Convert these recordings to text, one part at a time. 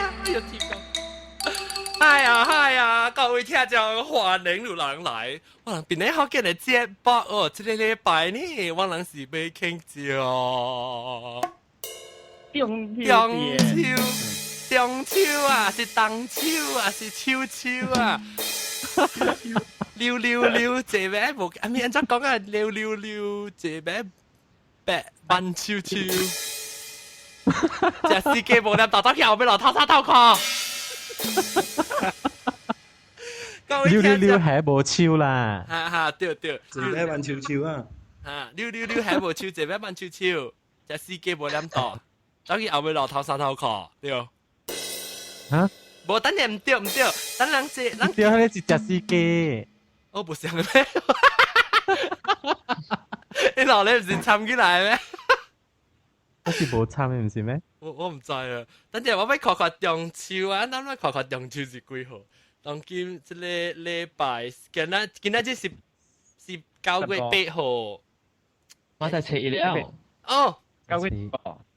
哎呀天公！哎呀哎呀，各位聽眾歡迎有人來，我人邊咧好見的節目哦，這個禮拜呢，我人是欲慶祝中中秋，中秋啊，是中秋啊，是秋秋啊，溜溜溜，這邊無，阿咪按怎講啊？溜溜溜，這邊白慢秋秋，食司機無念大頭去後尾落頭沙頭殼。溜溜溜係無秋啦，哈哈，對對，這邊慢秋秋啊，哈，溜溜溜係無秋，這邊慢秋秋，食司機無念大，走去後尾落頭沙頭殼，對。嚇？無等下毋對毋對，等人這人對，彼個是食司機。我不想咩？你老咧毋是參起來咩？我是無參的，毋是咩？我毋知啊。等陣我欲看看中秋啊，咱欲看看中秋是幾號？當今這個禮拜，今仔日是9月8號。我才初一了。哦，9月。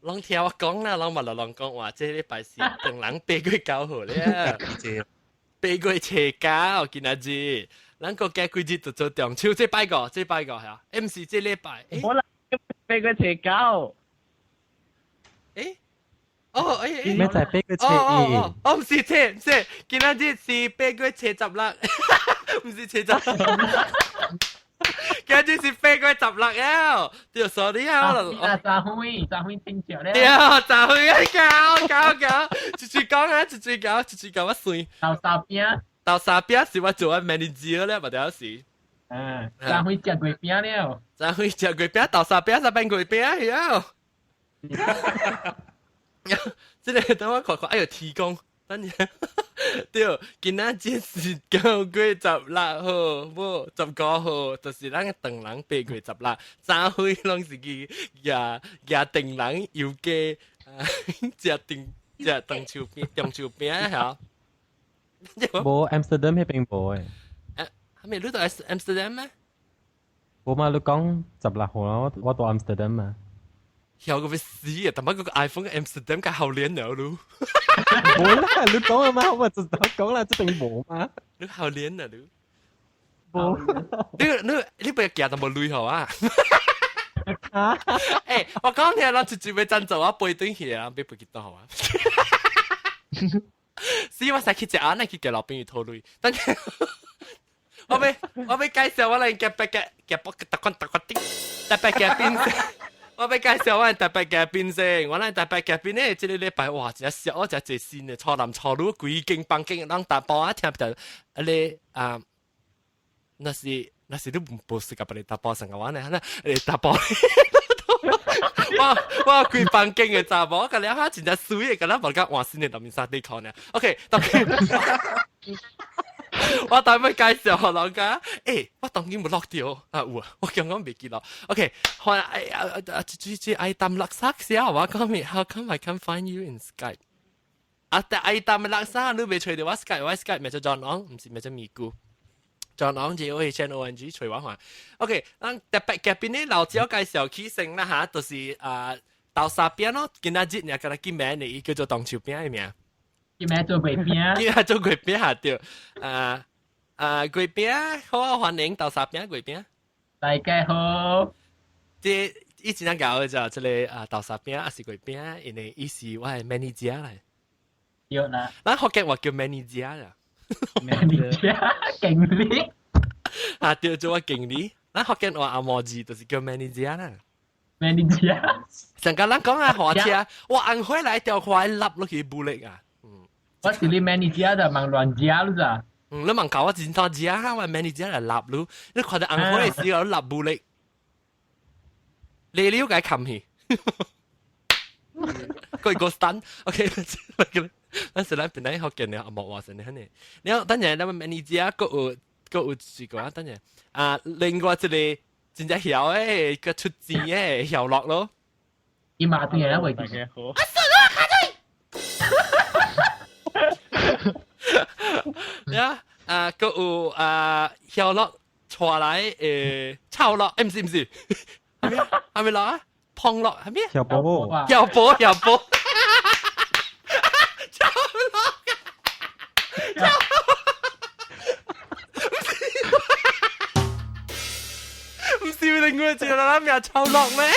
攏聽我講啦，攏嘛來攏講話，這禮拜是唐人8月9號咧。8月初9，今仔日，咱國家幾日就做中秋？這擺個，這擺個係啊？毋是這禮拜。我啦，8月初9。欸？哦，欸欸。咩就係8月初一？哦哦，毋是初，毋是，今仔日是8月初16，毋是初十。今日是8月16了，對，sorry 啊，啊，昨昏，昨昏聽著咧。對，昨昏啊，搞搞搞，一嘴講啊，一嘴講，一嘴講我算。豆沙餅。豆沙餅是我做啊 manager 咧，嘛條是。嗯，昨昏食月餅了。昨昏食月餅，豆沙餅才變月餅曉。這個等我看看，哎喲，天公，等下，對，今仔日是9月16號，無15號，就是咱唐人8月16，昨昏攏是去蜈蜈唐人遊街，食中食中秋餅，中秋餅嚇。無 Amsterdam 彼邊無的。誒，係咪你佇 Amsterdam 咩？無嘛，你講十六號啦，我佇 Amsterdam 嘛。曉個欲死啊！但係個 iPhone Amsterdam 較後年了嚕。無啦，你講啊嘛，我就講啦，這邊無嘛。你後年啊你？無。你不要寄淡薄鐳予啊？欸，我講聽，咱直接欲贊助我飛轉去啊，欲飛去佗予啊？是我使去食啊，那去共老朋友討鐳。等下，我欲介紹我來夾白夾夾卜特款特款的特別嘉賓。我欲介紹我特別嘉賓先，我咱特別嘉賓咧，這個禮拜哇，真正我真濟新的，初男初女，規間房間人大埔啊，聽著啊咧啊，若是你無是共別个查埔上個我呢，那查埔，我規房間的查某，我甲了哈真正媠的，敢若無共換新的內面衫底褲呢。OK，當我等欲介紹予人家，欸，我當今無錄著啊有啊，我剛剛袂記錄。OK，歡哎啊啊，這這愛淡垃圾寫我講咩？How come I can't find you in Skype？啊，但愛淡垃圾你袂揣著我 Skype，我 Skype 名做 John Ong，毋是名做咪咕。John Ong JOHNONG 揣我看。OK，咱特別嘉賓呢，老少介紹起先啦嚇，就是啊豆沙餅咯，今仔日爾共咱見面的，伊叫做中秋餅的名。叫咩做月餅？叫做月餅下對，啊啊月餅好啊，歡迎豆沙餅月餅。大家好。這以前咱搞的就這個啊豆沙餅還是月餅，因為伊是我的 manager 來。對啦。咱福建話叫 manager 啦。 manager 經理。啊對，做我經理。咱福建話阿毛字就是叫 manager 啦。 manager。上個咱講啊，火車，我按回來條快笠落去布力啊。我是你 manager 就問亂食你咋？嗯，你問教我真多食，我 manager 來立你，你看到紅火的時候立布力，你了解冚去，個個 stand，OK，咱是咱本來福建的阿莫話成你，你等陣咱 manager 閣有一個啊，等陣啊，另外一個真正曉的個出錢的曉樂咯，伊嘛對啊，會大家好。啊，算啦，卡住。呀，啊，閣有啊，曉樂帶來臭樂，欸，毋是毋是，係咪係咪樂啊？胖樂係咩？曉波，曉波曉波，臭樂，另外一個人名抄落咩？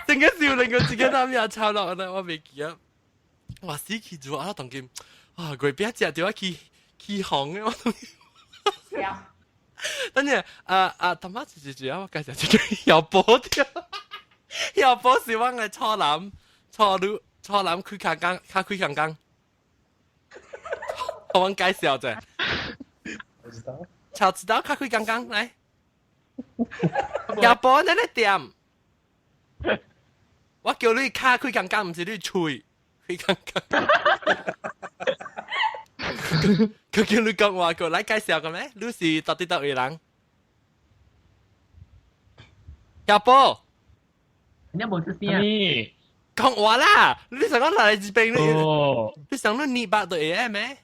整個笑另外一個人名抄落咧，我未記得。哇！死去做啊，當今啊，月餅食就要起起紅嘅，我等陣啊啊，他媽一一啊，我介紹一個小波條，小波是我嘅初男，初女，初男開卡工，卡開空工。我介紹者。曹指導卡開工工來。小波你咧點？我叫你卡開工工，毋是你喙開工工。佢叫你講話，佢來介紹個咩？你是到底佗位人？小波，你無出聲。講話啦！你想講來這邊，你想你泥巴就會咩？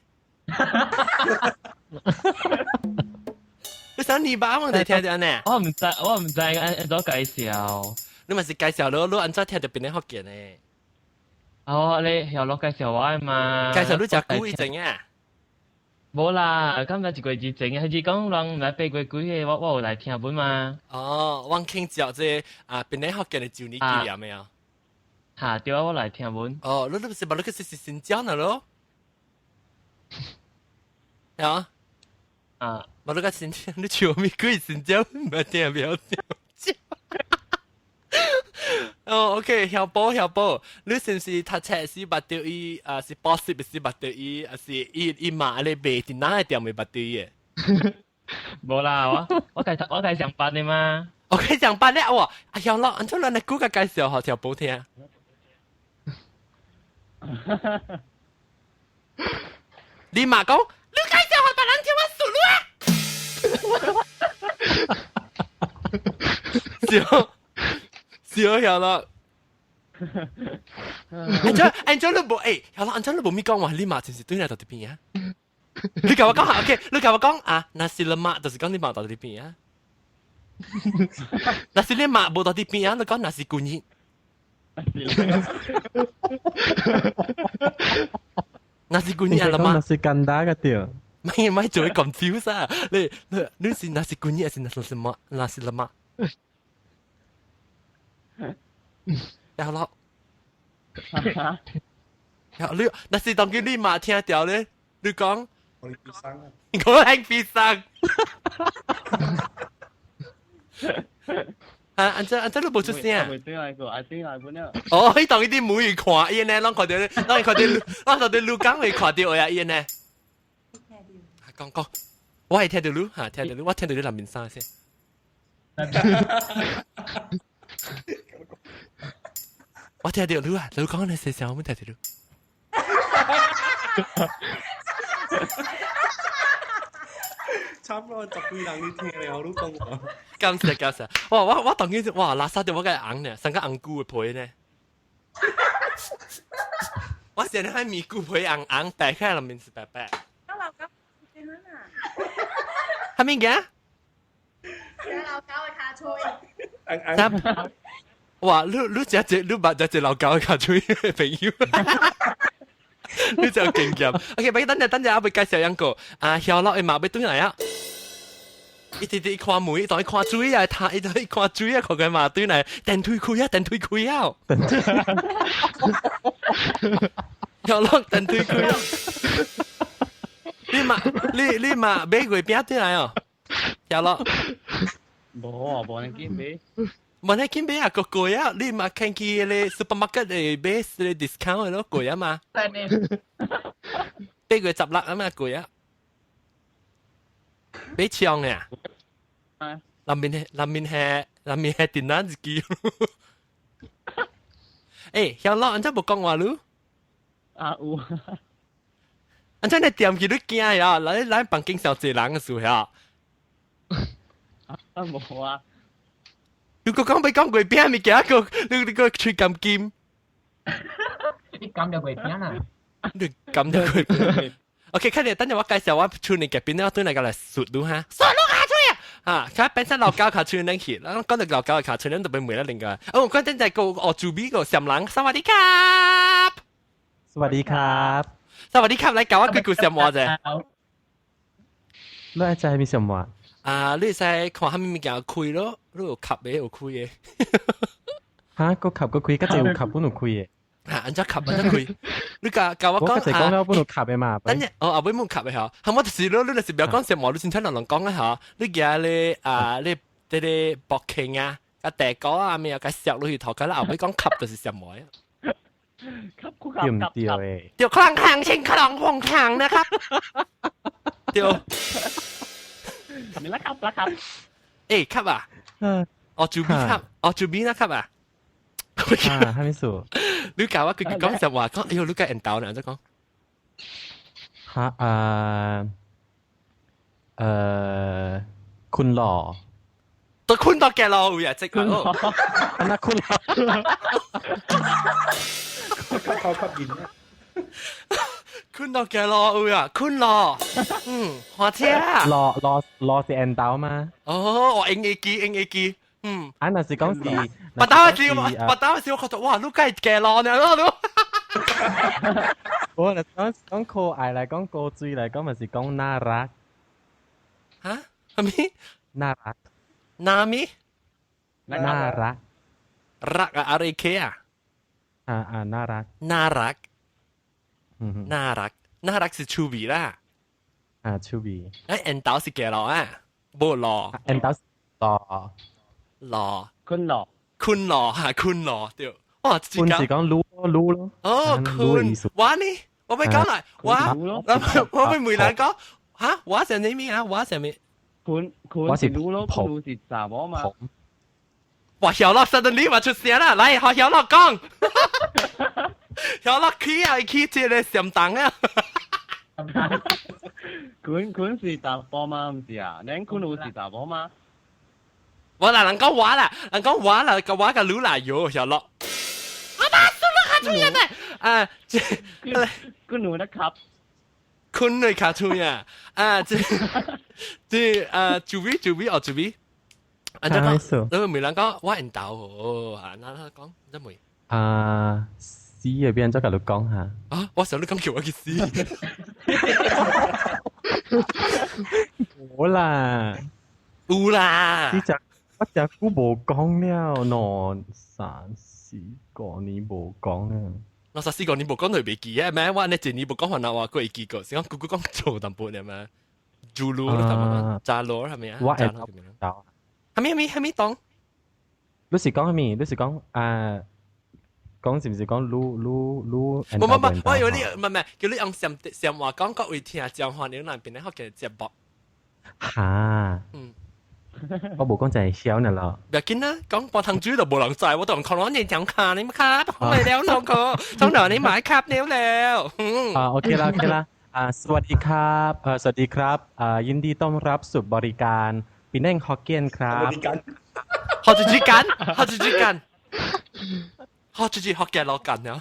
你想泥巴我哋聽到呢？我毋知，我毋知按按怎介紹。你咪是介紹咯，你按怎聽到邊個福建呢？哦，你曉落介紹我嘛？介紹你食久以前啊？無啦，今日一個月前，係是講人來8月幾個，我有來聽本嘛。哦，我傾照這啊，邊個福建的周年紀念沒有？嚇，對啊，我來聽本。哦，你你不是把你去是新疆的咯？啊？啊，我你個新疆，你笑咩鬼新疆？唔係聽唔聽？哦，OK，曉寶曉寶，你是毋是讀冊時捌著伊啊？是補習時捌著伊，還是伊伊媽咧賣佇哪个店會捌著伊的？無啦，我我家上班的嘛。我家上班咧，哇！哎呀，老，按怎咱來估個介紹予曉寶聽？你媽講，你介紹予別人聽，我輸你啊！笑。笑曉啦，按怎按怎你無欸，曉啦，按怎你無咪講話，你媽真是對來到這邊啊？你共我講下，OK？你共我講啊，若是你媽，就是講你媽到這邊啊。若是你媽無到這邊啊，你講若是舊年。若是舊年啊，媽。若是簡單個對。咪咪做咁少啊！你你你是若是舊年，還是若是什麼？若是你媽？有咯，有你，若是當今你媽聽到咧，你講，我哋比生啊，我係比生。啊，按怎按怎你無出聲？未對來過，啊對來本了。哦，彼當伊啲母語看伊呢，攏看到，攏看到，攏看到盧港會看到呀，伊呢。講講，我係聽到你，嚇聽到你，我聽到你南面聲先。我聽到你啊，你講你細聲，我冇聽到你。差不多十幾人你聽了，你講我。感謝感謝，哇！我當今哇，垃圾到我個紅呢，成個紅菇的皮呢。我現在喺咪菇皮紅紅白開，裡面是白白。我老狗點啊？係咪嘅？老狗的跤喙。紅哇！你你食隻你捌食隻老狗的跤喙的朋友，你就有經驗。OK，等陣等陣，我要介紹一個啊，曉樂的媽要轉來啊。伊直直看門，伊當伊看水啊，他伊當伊看水啊，看佢媽轉來，電推開啊，電推開啊。曉樂電推開啊！你媽你你媽買月餅轉來哦，曉樂。無啊，無能緊買。無你緊買啊，個貴啊！你嘛看去咧 supermarket 會買咧 discount 的咯，貴啊嘛。8月16啊嘛，貴啊。買槍的啊？南面係南面係南面係電腦一支。欸，曉樂，按怎無講話嚕？啊有。按怎你掂去你驚呀？來來房間上濟人的時候。啊無啊。如果講欲講月餅物件，個你你個喙甘金。你甘著月餅啦？你甘著月餅。OK，看你等陣我介紹我厝內隔壁，我轉來過來說你哈。說你跤喙啊！啊，佢本身老狗跤喙恁去，咱講到老狗跤喙，恁就欲問啦另外。哦，講等陣個哦，住美個暹人，สวัสดีครับ สวัสดีครับ สวัสดีครับ來教我幾句暹話者。你愛知啥物暹話？啊，你會使看啥物物件開咯，你有合的有開的。嚇，個合個開，嗰隻有合本有開的。嚇，按怎合按怎開？你教教我講我嗰隻講了本有合的嘛。等陣，哦，後尾冇合的嗬，係我就是你，你就是不要講什麼，你先聽人人講啊嗬。你記咧啊，你這個博傾啊，啊地瓜啊咩啊，個削落去頭，佢後尾講合就是什麼呀？對唔對誒？對，哐哐清哐哐哐นะครับ。對。你啦吸啦吸。誒，吸啊！哦，做邊吸？哦，做邊啦吸啊！啊，哈咪數？你教我佢講實話，講哎呦，你個人豆呢？怎講？哈啊，困咯。都困到嘅咯，有啊，即係哦。啊，困咯。靠吸煙。困到嘅咯，有啊，困咯。嗯，火車。落落落是緣投嗎？哦，我應會記，應會記。嗯。啊，若是講是。巴打時，巴打時我覺得哇，你梗係嘅咯，你咯你。我若講講可愛來講，古錐來講，咪是講น่ารัก。嚇？係咪？น่ารัก。น่า咪？น่ารัก。รัก啊，R A K 啊。啊啊，น่ารัก。น่ารัก。嗯。น่ารัก，น่ารัก是趣味啦。啊，趣味。誒，緣投是嘅咯啊，無咯。緣投是咯。咯。困咯。困咯嚇，困咯對。哇，困是講擼擼咯。哦，困。我呢？我欲講來，我我欲問人講嚇，我是咩啊？我是咩？困困是擼咯，擼是查某嘛。哇！曉樂 suddenly 嘛出聲啦，來，學曉樂講。曉樂起啊，起這個上當啊。困困是查甫嘛，毋是啊？恁困有是查某嘛？我啦，人講我啦，人講我啦，個我個擼啦喲，曉樂。我把蘇樂卡出現的，啊，這困有得吸。困你卡出呀？啊，這這啊，注意注意哦，注意。啊，就講，你咪人講我緣投哦，啊，那那講，你問。啊，死嘅邊再甲你講下。啊，我想你講叫我去死。無啦，有啦。你食我食久無講了，兩三四個年無講啊。兩三四個年無講就袂記啊咩？我呢一年無講，還話過會記過，是講久久講做淡薄爾咩？豬嚕都淡薄，炸螺係咪啊？我會到。係咪係咪係咪當？你是講咩？你是講啊？講是毋是講擼擼擼？唔唔唔，我以為你唔唔叫你用上上話講，各位聽彰化你那邊咧學嘅節目。嚇！嗯，我無講就係曉呢咯。不要緊啦，講半糖水就無人知，我都看我你講卡，你卡嚟了兩個，從頭你買卡了了。 อ่าโอเคละโอเคละอ่าสวัสดีครับเอ่อสวัสดีครับอ่ายินดีต้อนรับสู่บริการปีแน่งฮอกเกี้ยนครับ บริการ 學住住緊，學住住緊，學住住學嘅攞緊啊！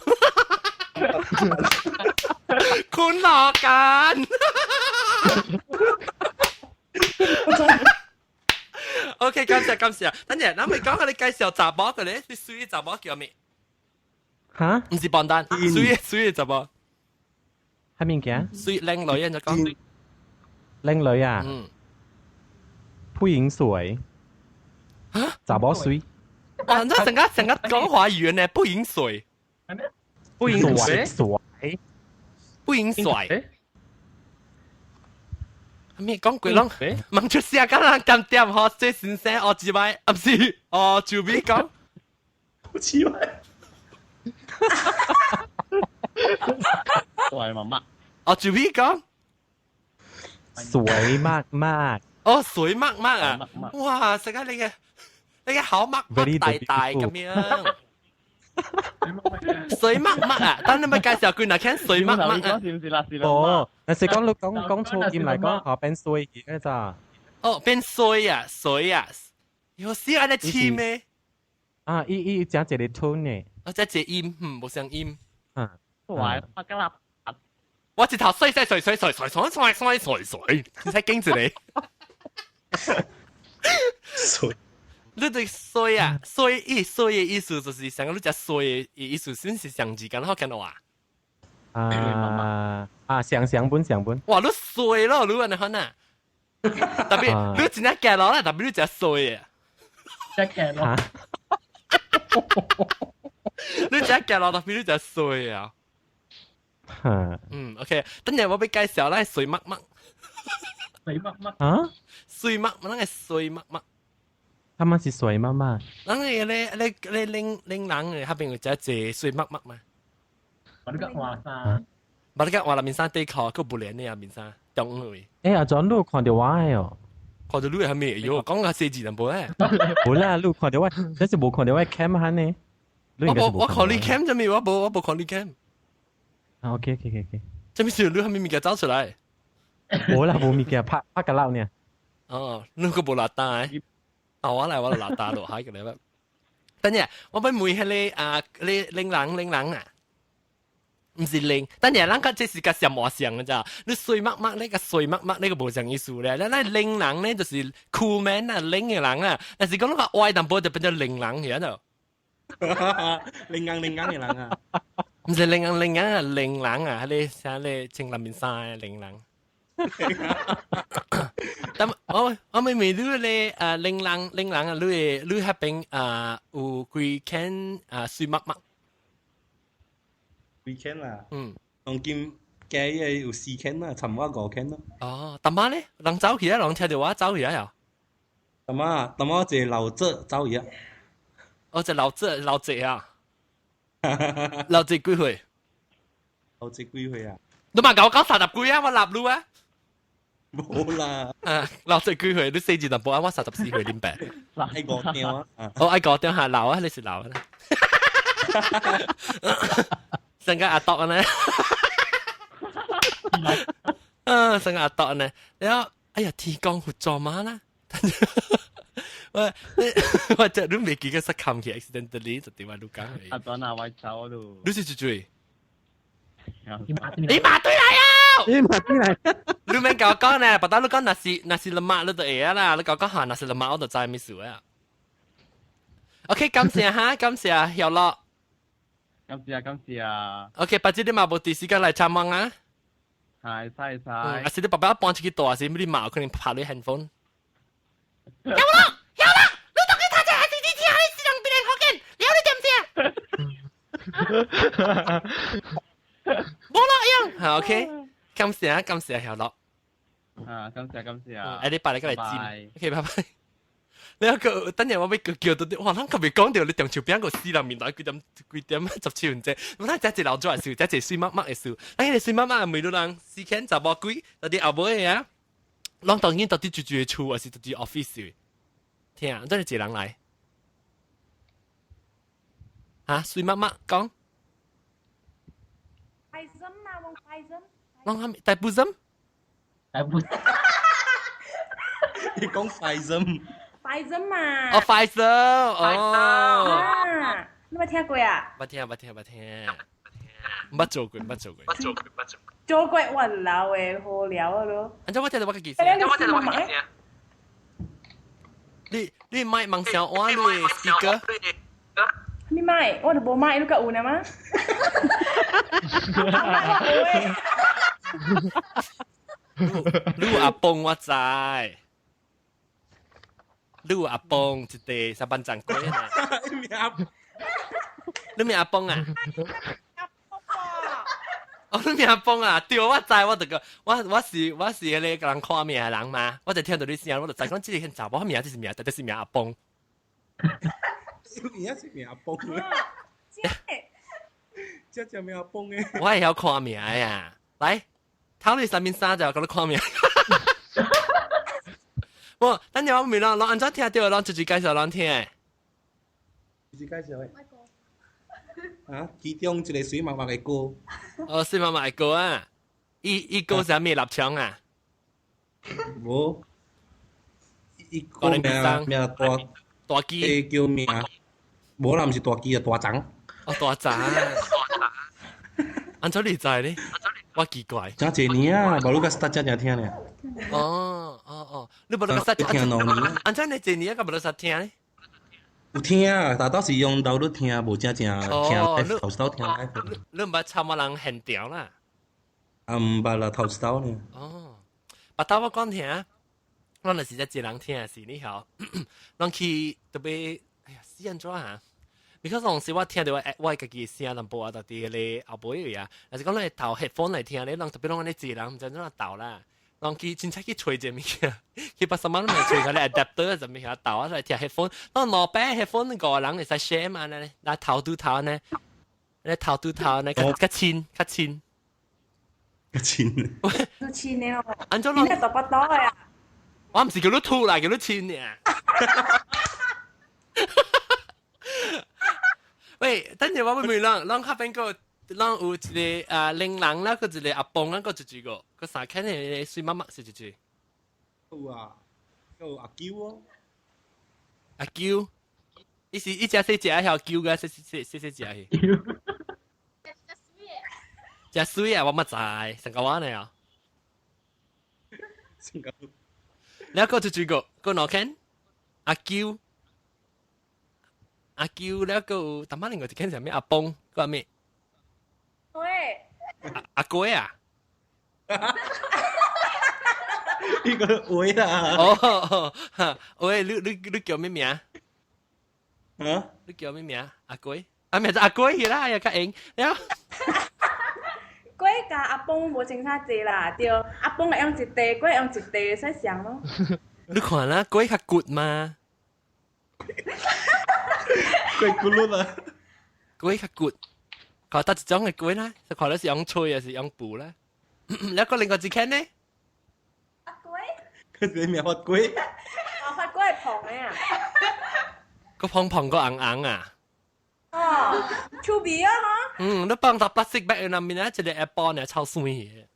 คุณหลอกกัน OK，感謝感謝。等陣，咱咪講下你介紹查某嘅咧，你水查某叫咩？嚇？唔是笨蛋，水水查某。係咩嘅？水靚女啊！就講。靚女啊？嗯。ผู้หญิงสวย 嚇？查某水。哇！你成個成個講華語呢，不飲水。不飲水。水。不飲水。咩講鬼攏？問出聲，敢人點點嗬？這先生哦，一擺，啊，唔是，哦，就尾講。好似擺。喂，媽媽。哦，就尾講。สวยมากมาก。哦，水มากมาก啊！哇，食啊你嘅你嘅口擘擘大大咁樣。水擘擘啊！等你咪介紹佢嗱，聽水擘擘啊！哦，但是講你講講錯音嚟講，學變水嘅咋？哦，變水啊，水啊！有時按呢黐咩？啊，伊伊講一個吞嘅。哦，這一個音，嗯，無相音。嗯。喂，白吉立。我一頭水水水水水水水水水水水，你睇鏡子你。水。你對水啊，水意水嘅意思就是上個你食水嘅意思，先是上字間好聽話。啊啊，想想本想本。哇！你水咯，你按呢款啊？特別你真正行路啦，特別你真衰啊！真行路，你真行路，特別你真衰啊！嗯，OK，等陣我俾介紹啦，水乜乜，水乜乜啊？水乜乜，咱個水乜乜，他們是水乜乜？咱個咧咧咧拎拎人嘅，下邊有一隻水乜乜嘛？我呢個話衫，我呢個話面衫底褲，佢不連的啊面衫，中位。欸，阿莊你看到我的哦？看到你係咩？喲，講個細字淡薄咧。無啦，你看到我，但是無看到我 cam 哈呢？我無我看你 cam 啫咩？我無看你 cam。啊，OK OK OK。這咩事？你係咪物件走出來？無啦，無物件拍拍個鬧呢。哦，你個無落單的。啊，我來我落單落下個禮拜。等陣，我欲問彼个啊，你拎人拎人啊？毋是拎，等陣咱較這是較像無像的咋？你水乜乜呢個水乜乜呢個無像意思咧。咱咱拎人咧就是酷 man 啊，拎的人啊。但是講那個歪淡薄就變做拎人去啊。拎硬拎硬的人啊！毋是拎硬拎硬啊，拎人啊，彼个啥咧穿藍面衫的拎人。但我咪問你咧，拎人拎人啊，你會你彼邊啊有幾間啊水乜乜？幾間啦？嗯，當今加的有四間啦，差唔多五間咯。哦，淡仔咧，人走去啊，人聽著我走去啊又。淡仔淡仔一個老者走去啊。哦，這老者老者啊，老者幾歲？老者幾歲啊？你嘛共我講三十幾啊，我納你啊。無啦。啊，老者幾歲？你細字淡薄啊，我34歲恁爸。愛五張啊。哦，愛五張下老啊，你是老啊。成個阿篤呢？啊，成個阿篤呢？然後，哎呀，天公佛祖媽啦！我我這你未記得失冚去 accidentally 就點話你講？阿端啊，我走咯。你是最你馬你馬對來啊！你馬對來。你免共我講呢，別當你講若是若是lemak你就會啊啦，你共我講下若是lemak我就知咩事啊。OK，感謝哈，感謝曉樂。感謝感謝啊！ OK，別只你嘛無佇時間來參問啊。係，使使。啊是你爸爸搬出去住，是你嘛有可能拍你 handphone。曉樂，曉樂，你當佢讀冊還是你聽你私人別人福建，了你知毋知？無啦用，好 OK，感謝感謝曉樂。啊，感謝感謝啊！哎，你拜你過來接，OK，拜拜。你一個等陣我欲叫叫到啲，哇！咱特別講到你中秋餅個死人面來幾點幾點17分鐘，我咱這一老做的事，這一水乜乜的事，哎，個水乜乜每路人四間查某鬼，到底後尾啊，攏當然到底住住的厝，還是住住 office 聽，這是一個人來，嚇水乜乜講？快心啊，往快心。攏啥物？大埔針？大埔。你講快心？快心嘛。哦，快心，哦。啊，你捌聽過啊？捌聽，捌聽，捌聽。捌做過，捌做過。捌做過，捌做過。做過我老的好料啊咯。按怎我聽著我家己聲。我聽著我家己聲。你你麥望上我你 speaker。你麥，我都無麥，你閣有呢嗎？你有阿公我知。你有阿公一塊三班長過啊？你名阿公啊？哦，你名阿公啊？對，我知，我就個，我是彼個人看名的人嘛，我就聽到你聲，我就知講這個查某名，這是名，絕對是名阿公。名是名阿公。這叫名阿公的。我會曉看名呀，來，頭你上面三隻，共你看名。無，等陣我問人，人按怎聽著？人直接介紹人聽。直接介紹的。啊，其中一個水媽媽的歌。哦，水媽媽的歌啊！伊伊歌啥物立場啊？無，伊歌名名大大基，叫名，無啦，毋是大基啊，大腸。哦，大腸。按怎你知咧？我奇怪。真濟年啊，無你甲 start 才聽咧。哦哦哦，你無你甲 start 聽2年。按怎你這年啊，無你 start 聽咧？有聽啊，但都是用豆你聽，無正正聽 live 頭一道聽 live。你毋捌參我人現場啦？啊，毋捌啦，頭一道呢。哦，捌頭我講聽。我若是在一人聽是你曉，人去特別，哎呀，死按怎啊？because 當時我聽到我家己聲淡薄啊，到佇咧後尾啊，若是講你頭 headphone 來聽咧，人特別攏按呢一人毋知按怎鬥啦。人去凊彩去揣一個物件，去把什麼攏會揣個咧 adapter 啥物件鬥啊來聽 headphone。當兩擺 headphone 五個人會使 share 嘛呢？來頭對頭呢？咧頭對頭呢？較較親較親。較親。都親的哦。按怎你大腹肚的啊？我毋是叫你吐啦，叫你親爾。喂，等陣我會問人，人較邊個，人有一個啊玲人啦，閣一個阿邦啦，閣一個，閣三間的水媽媽是一隻。有啊，有阿嬌哦。阿嬌，伊是伊食細隻還是嬌個？細細細細隻去。食水啊！我毋知，成個話呢啊。成個。你閣一個，閣兩間，阿嬌。阿嬌了閣有，淡仔另外一間是啥物？阿邦，閣啥物？喂。阿龜啊？呢個會啦。哦，喂，你叫咩名？啊？你叫咩名？阿龜？啊，名字阿龜去啦，又較型。了。龜佮阿邦無相差濟啦，對，阿邦會用一塊，龜用一塊，使相咯。你看啦，龜較骨嘛？龜骨碌啊！龜較骨，看得一種的龜啦，看你是用吹還是用捕啦？你個另外一間呢？阿龜？佢是咩發龜？哦，發龜係胖的啊！個胖胖個紅紅啊！哦，趣味啊哈！嗯，你放到 plastic bag 內面啊，一個 apple 呢，超酸的。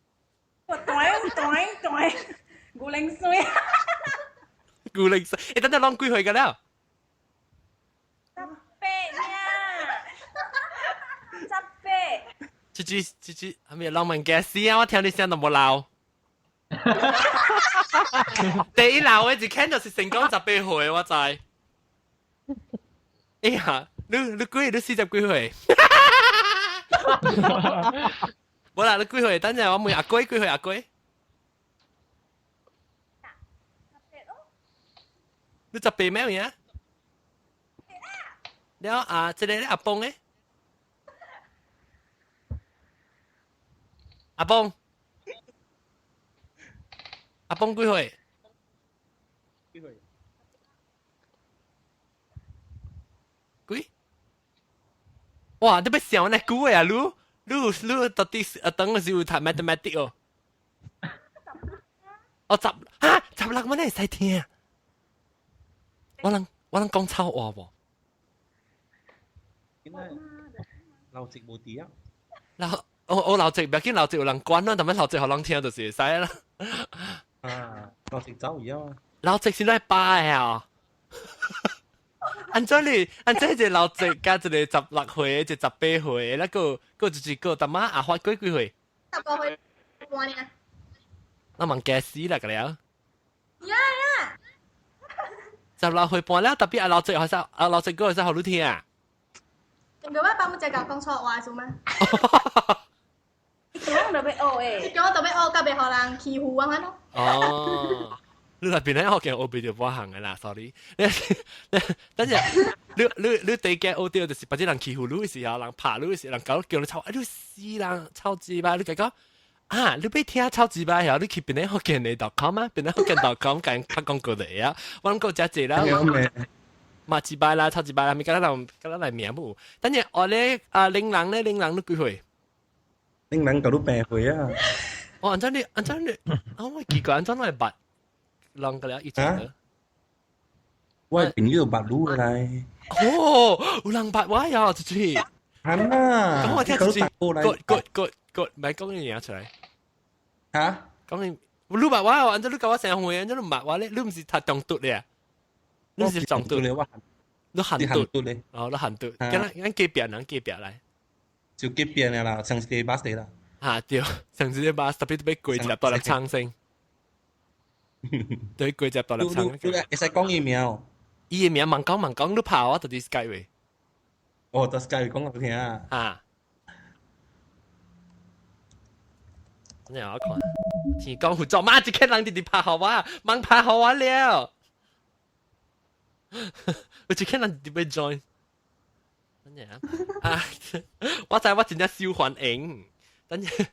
我斷斷斷，牛奶酸。牛奶酸，欸，等陣攏幾歲個了？ 18呀，18。這句這句係咪浪漫嘅事啊？我聽你聲都無老。第一老的一聽就是成功18歲，我知。哎呀，你幾？你40幾歲？無啦，你幾歲？等陣我問阿龜幾歲？阿龜。你十八咩嘢？了啊，這個咧阿邦咧？阿邦，阿邦幾歲？幾歲？幾？哇！你欲想呢久的啊？你到底啊？當時有讀 mathematics 哦？哦，十哈16我哪會使聽？我人講臭話無？老直無佇啊！老我老直，不要緊，老直有人管啦，但係老直予人聽就是會使啦。啊，老直走去啊！老直是來巴的啊！按怎你按怎一個老直佮一個16歲，一個18歲，那個閣一個淡仔阿發過幾歲？ 15歲半爾。那嘛驚死啦個了。呀呀！ 16歲半了，特別阿老直會使阿老直閣會使予你聽啊？毋過我爸母才共講錯話做咩？伊叫我著欲學的。伊叫我著欲學，閣袂予人欺負按呢咯。哦，你來邊咧學見學袂著半項的啦，sorry。你等陣，你第一個學著就是別人欺負你的時候，人拍你的時候，人搞叫你臭，啊你死人臭雞巴，你共講啊，你欲聽臭雞巴曉，你去邊咧福建的 .com 啊，邊咧福建 .com 共拍廣告的啊，我諗閣誠濟啦。嘛一擺啦，臭一擺啦，咪敢若人敢若來名無。等陣我咧啊，玲人咧，玲人你幾歲？玲人共你8歲啊！哦，按怎你按怎你，啊我奇怪，按怎你會捌人個了以前的？我的朋友捌你的來。哦，有人捌我呀，這次。係啦。講我聽這次。good good good good，莫講你名出來。嚇？講你，你捌我，按怎你佮我相會，按怎你毋捌我咧？你毋是讀中讀咧？你是中讀咧？我你韓讀咧？哦，你韓讀，敢若咱隔壁人隔壁來。就隔壁啦，上一個巴士啦。嚇對，上一個巴士特別特別過一粒大粒倉先。對，過一粒大粒倉。你會使講伊名哦？伊的名慢講慢講，你拍我就佇 Skype 話。哦，佇 Skype 講予聽啊。嚇。你我看，天光有做馬一個人直直拍予我，忙拍予我了。有一個人直直欲 join。等陣啊！我知我真正受歡迎。等陣，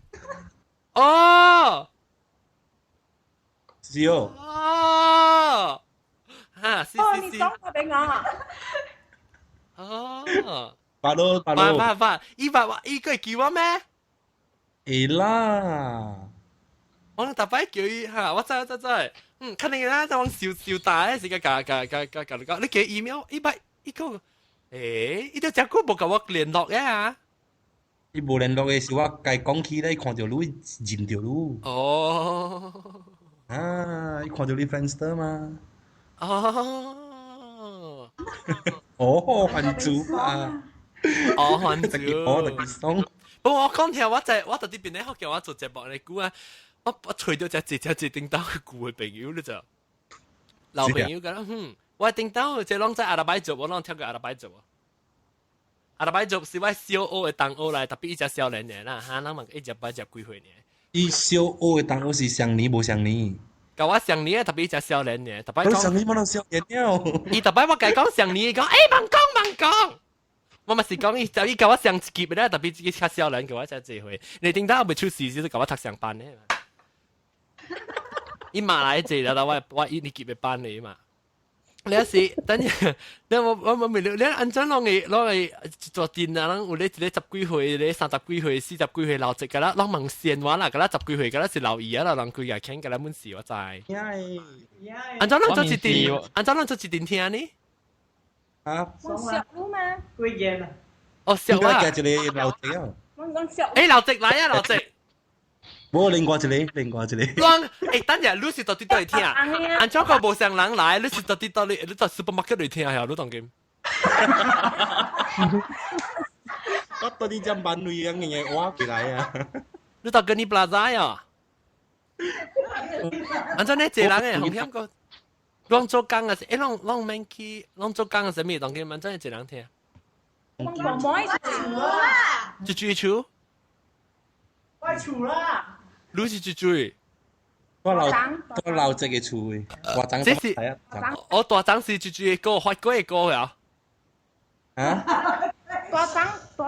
哦，是哦。哦，哈，是哦，是是。你講過俾我。哦，發咯發咯。發發，伊發我，伊個會記我咩？會啦。我逐擺叫伊哈，我知我知知，嗯，肯定啦，就往燒燒大嘅時間，共共共共共你講，你寄 email，伊擺伊講，欸，伊都真久無共我聯絡呀。伊無聯絡的時，我共伊講起咧，伊看著你認著你。哦。啊，伊看著你 Friendster 嘛。哦。哦，還主啊。哦，還主。哦，特別爽。不過我講聽，我在我到佇邊咧，叫我做節目的久啊，我揣著一隻一隻頂到舊的朋友咧就，老朋友講，哼，我頂到這攏在阿拉伯做，我攏跳過阿拉伯做。阿拉伯做是我小學的同學來，特別伊只少年的啦，哈，咱嘛一直八十幾歲呢。伊小學的同學是相年無相年？共我相年，特別伊只少年的，特別講。相年無人少年了。伊特別我共伊講相年，伊講欸，莫講莫講。我嘛是講伊就伊共我上一級的咧，特別自己較少年，共我才這歲。你頂到未出事，就是共我讀上班的。伊馬來坐了，我一年級的班的嘛。你是等下，你我問你，你按怎攏會做電啊？攏有咧一個十幾歲，咧三十幾歲、四十幾歲老一個啦，攏問先話啦，個啦十幾歲，個啦是老姨啊啦，人規個傾個啦滿事我知。按怎攏做一陣？按怎攏做一陣聽呢？啊，我熟你嗎？幾件啊？哦，熟啊！一個老直啊！我講熟。欸，老直來啊，老直。無另外一個，另外一個。講，欸，等下，你是到底佗裡聽？按怎個無啥人來？你是到底佗裡？你到 supermarket 裡聽下？你當今？我到底這慢類樣嘅挖起來啊！你到跟你 Plaza 呀？按怎呢？這人誒，紅險個，攏做工啊？欸，攏免去，攏做工啊？啥物？當今按怎這人聽？我講無啦。一句厝？我厝啦。你是一句？我老這個厝的，大張。這是我大張是一句歌，發過的歌呀。啊？大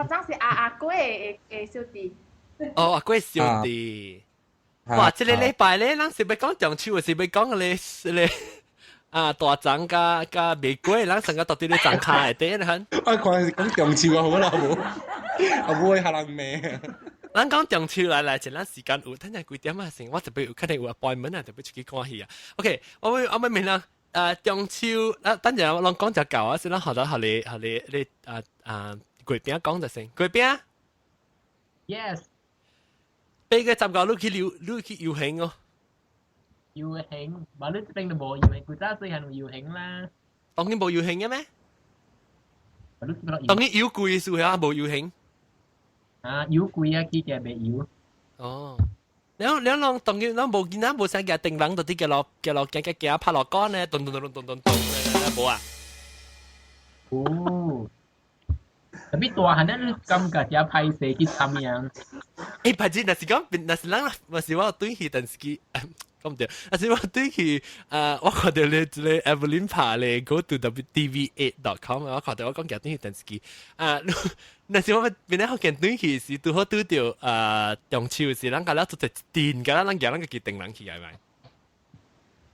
張是阿阿哥的小弟。哦，阿哥小弟。哇！這個禮拜咧，咱是欲講中秋，是欲講個啊大張佮佮玫瑰，咱成個到底咧撞跤的對咧。我看是講中秋啊，好啦無？啊，無會嚇人罵。咱講中秋來來，前咱時間有，等下幾點啊？先，我特別有可能有 appointment 啊，特別出去看戲啊。OK，我欲問人，中秋啊，等陣我攏講就夠啊，先咱學到學你學你你啊啊月餅講就先，月餅。 Yes。 8月15你去遊你去遊行哦。遊行，嘛你這邊都無遊行，古早細漢有遊行啦。當今無遊行嘅咩？當今遊貴時候無遊行。啊，遊貴啊，去嘅袂遊。哦，你攏當今攏無見仔無啥舉燈籠，就佇街路街路行行行拍鑼鼓呢，咚咚咚咚咚咚咚，無啊？有。特別大漢咧，你感覺遮歹勢去參樣？欸，歹勢，若是講，若是人，若是我轉去電視機，講毋對，若是我轉去，我看著咧一個 Evelyn 拍咧，go to wtv8.com，我看著我講舉轉去電視機，啊，若是我邊咧福建轉去時，拄好拄著中秋時，咱共了做一陣，共咱舉咱家己燈籠去係咪？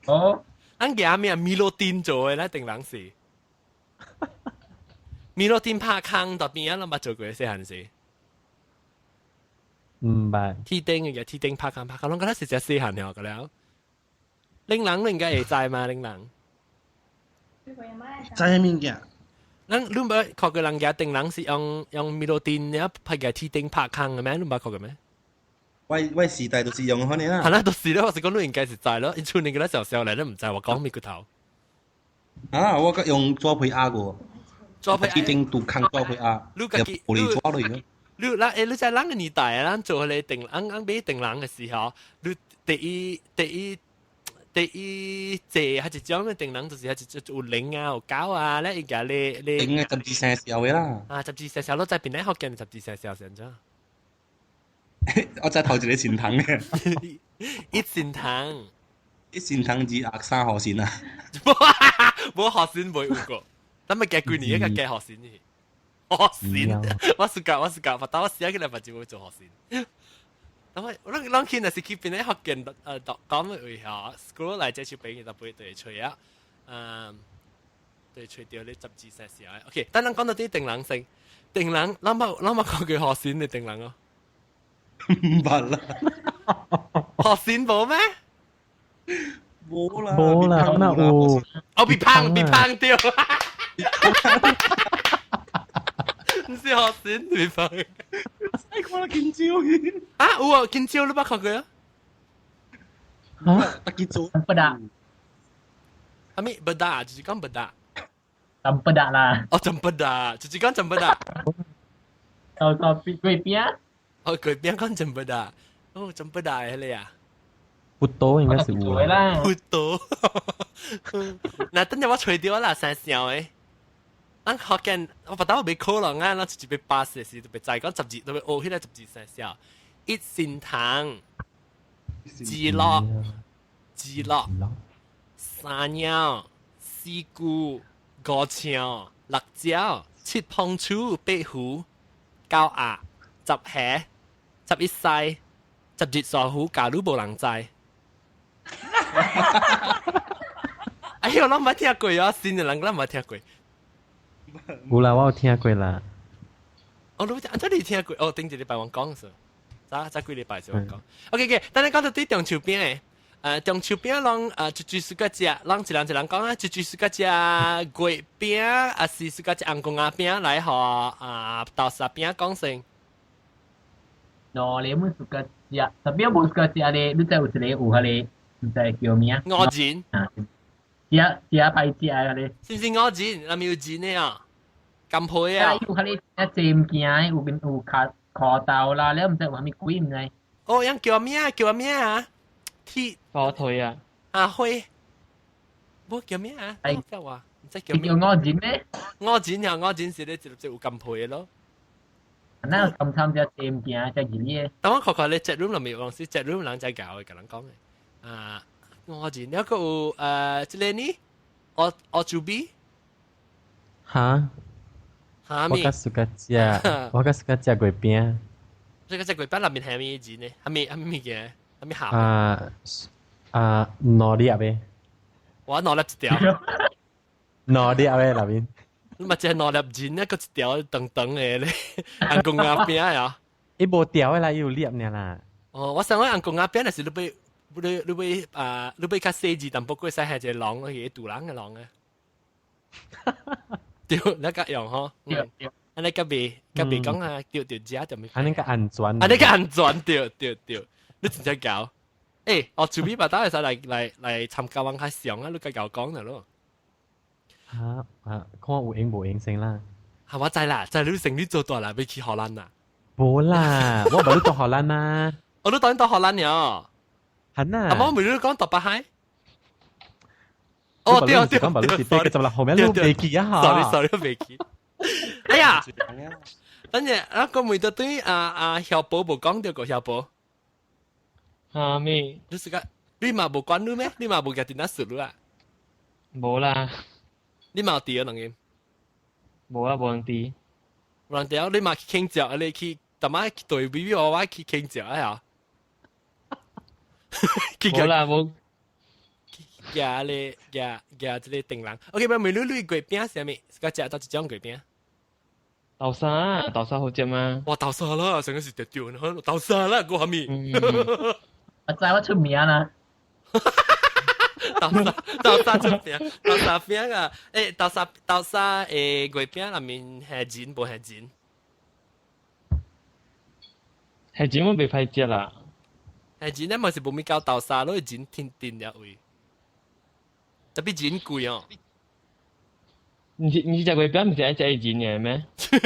哦，咱舉咩米洛丁做的，咱燈籠是。米洛丁拍空特邊啊，攏捌做過細漢時。毋捌。鐵燈嘅鐵燈拍空拍空，攏覺得是只細漢了個了。恁人你應該會知嘛？恁人。知啥物件？咱你捌看過人舉燈籠是用米洛丁了拍個鐵燈拍空的咩？你捌看過咩？我時代就是用款的啦。係啦，就是咯，我是講你應該是知咯，因厝你個小小來，你毋知我講咩骨頭。啊，我用紙皮壓過。紙皮鐵燈拄空紙皮壓，你家己玻璃紙落去。你咱欸，你在咱個年代啊，咱做彼個燈，咱咱買燈籠的時候，你第一隻還是種的燈籠，就是還是有鈴啊，有狗啊，咧伊共你燈的十字生肖的啦。啊，十字生肖，你在邊咧福建十字生肖先咋？我知頭一個善堂嘅。一善堂，一善堂二壓三號線啊！無學線袂有過，咱咪加幾年一個加學線去。學線，我是教我是教，我當我寫起來，我就會做學線。咁我咱咱去若是去邊咧學見讀講嘅位吼，scroll 來這首邊就不會對吹啊，對吹掉你十字線時候。OK，等咱講到啲定人性，定人，咱捌咱捌講過學線嘅定人哦。唔捌啦，學線無咩？無啦，無啦，那有。哦，被胖被胖掉。唔是學線，被胖。哎，看了緊張去。啊，有啊，緊張你捌看過啊？啊，得幾做？不得。阿咪不打，就是講不打。咁不得啦。哦，真不打，就是講真不打。到到邊鬼邊？哦，鬼邊講真不打。哦，真不打係你啊？不多應該是有啦。不多。嗱，等陣我吹掉啦，三小誒。咱學見我不但我未考人啊，咱直接被巴士時就被再講十字，都被學起來十字三小。一善堂，自樂，自樂，三鳥，四姑，五槍，六蕉，七碰鼠，八虎，九鴨，十蝦，十一西，十二傻虎，假如無人知。哎呦，咱捌聽過啊，新的人咱捌聽過。有啦，我有聽過啦。哦，你按怎你聽過？哦，頂一禮拜我講是，早早幾禮拜就我講。OK OK，等你講到對中秋餅的，中秋餅攏一最適合食，攏一人一人講啊，一最適合食月餅，還是適合食紅公仔餅來予啊豆沙餅講先。喏，你們適合食，特別無適合食咧，你知有一個有彼個，毋知叫咩？五仁。食食歹食啊咧。是毋是五仁？那咪有仁的啊？甘皮啊！有彼個一濟物件，有邊有卡蝌蚪啦，了毋知有啥物鬼毋知。哦，樣叫咩？叫咩啊？鐵火腿啊！阿輝，無叫咩啊？叫我唔知叫咩。叫五仁咩？五仁啊，五仁是咧一粒有甘皮的咯。那有咁參只濟物件，只熱嘅。等我看看你 chat room 內面有時 chat room 人在教的，共人講的。啊，五仁，了閣有這個呢？我主筆。哈？哈我較喜歡食，我較喜歡食月餅。這個食月餅內面係咩仁呢？係咩係咩物件？係咩餡？啊啊，兩粒的。我兩粒一條。兩粒的內面。你嘛只兩粒仁，一個一條長長的咧，紅公仔餅啊！伊無條的啦，伊有粒爾啦。哦，我想講紅公仔餅，若是你欲你你欲啊，你欲較細緻淡薄，過使係一個籠，去個大人的籠啊。對，你較用吼。對對。按呢較袂較袂講啊，對對食就咪。按呢較安全。按呢較安全，對對對，你真正𠢕。欸，我厝邊把打會使來來來參加阮較上啊，你較𠢕講著咯。啊啊，看有閒無閒先啦。啊，我知啦，知你生意做大啦，欲去荷蘭啦。無啦，我無你到荷蘭啊。我都當到荷蘭了。係啊。阿媽唔是你講大北海？哦，對對講對，86號，你袂記啊？Sorry sorry，袂記。哎呀，等陣啊，個問到對阿阿曉寶無講著個曉寶。哈咪？你是個你嘛無管你咩？你嘛無共佇那說你啊？無啦。你嘛有佇啊？當今？無啊，無人佇。無人佇啊！你嘛去傾食，你去逐擺去對比比我我去傾食啊！無啦，無。夾咧夾夾這個定人，OK，咪問你你月餅是啥物？是較食到一種月餅？豆沙，豆沙好食嗎？哇，豆沙啦，成個是特掉，豆沙啦，個蝦米？我知我出名啦。豆沙豆沙出名，豆沙餅啊！欸，豆沙豆沙誒月餅內面係仁無係仁？係仁我袂歹食啦。係仁，咱嘛是無物夠豆沙，攏是仁天定了位。特別仁貴哦。毋是毋是食月餅，毋是愛食仁的咩？食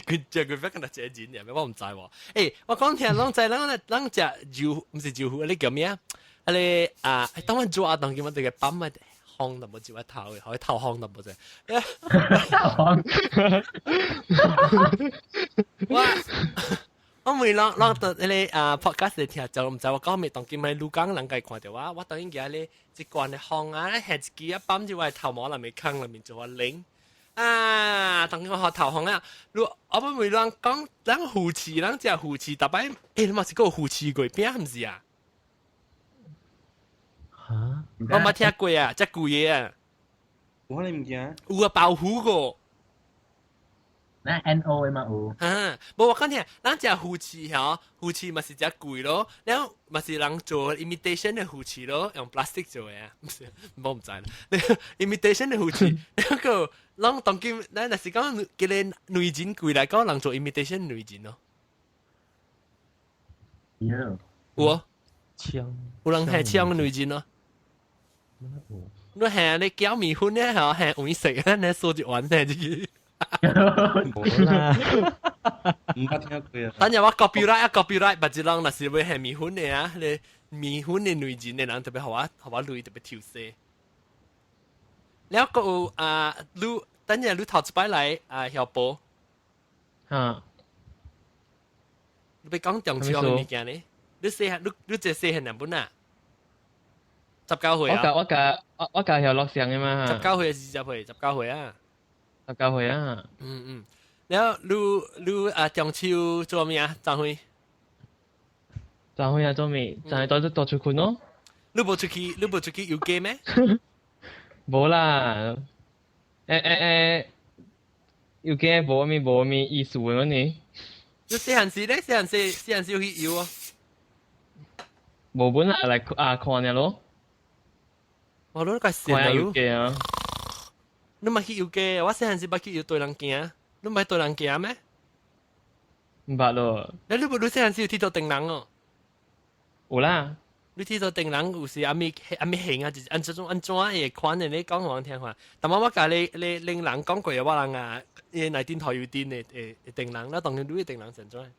月食月餅敢若食仁的咩？我毋知喎。欸，我講聽攏知，咱咱食豆毋是豆腐，你叫咩啊？啊你啊，當阮做啊，當今我這個板啊，風都無一擺頭的，予伊透風都無者。我我問攏攏到迄个啊 podcast 嚟聽，就毋知我講咩，當今喺鷺港人家看著我，我當然記咧一罐的風啊，下一支啊，放住我的頭毛內面空內面做我冷啊，當今我學頭風啊，如我問人講，咱魚翅，咱食魚翅，逐擺，欸，你嘛是閣有魚翅月餅，毋是啊？嚇？我捌聽過啊，遮貴的啊。有可能物件？有啊，包魚個。那 NO 的嘛有。哈，無我講聽，咱食魚翅吼，魚翅嘛是遮貴咯，了嘛是人做 imitation 的魚翅咯，用 plastic 做的啊，毋是，我毋知啦。imitation 的魚翅，那個攏當今，咱若是講叫個女人貴來講，人做 imitation 女人咯。有。有啊。槍。有人係槍女人咯。你係你攪麵粉咧，吼，係黃色啊，你掃一碗咧，這個。無啦，毋捌聽過啊。等陣我 copyright 啊 copyright，別一人若是欲下麵粉的啊，你麵粉的內人的人特別予我予我鐳特別抽死。了閣有啊，你等陣你頭一擺來啊，曉報。嚇。你欲講中秋的物件呢？你細漢，你你這細漢兩本啊？19歲啊！我我教我我教曉落上的嘛。 19歲是20歲？19歲啊！ 19歲啊！嗯嗯，了你你啊中秋做咩啊？張輝？張輝啊做咩？就係當咗多出困咯。你無出去，你無出去遊街咩？無啦，欸欸欸，遊街無咩無咩意思的呢？你細漢時咧，細漢時細漢時有去遊啊？無本來來啊看爾咯。我攏該善啊！遊街啊！你嘛去遊街？我細漢時捌去遊對人行，你毋捌對人行咩？毋捌咯。你你無你細漢時有鐵佗燈籠哦？有啦。你鐵佗燈籠有時阿咪阿咪型啊，就是按這種按怎會款的，你講予我聽看。但我我共你你令人講過我人啊，伊內頂頭油燈的的燈籠，那當然你的燈籠是按怎？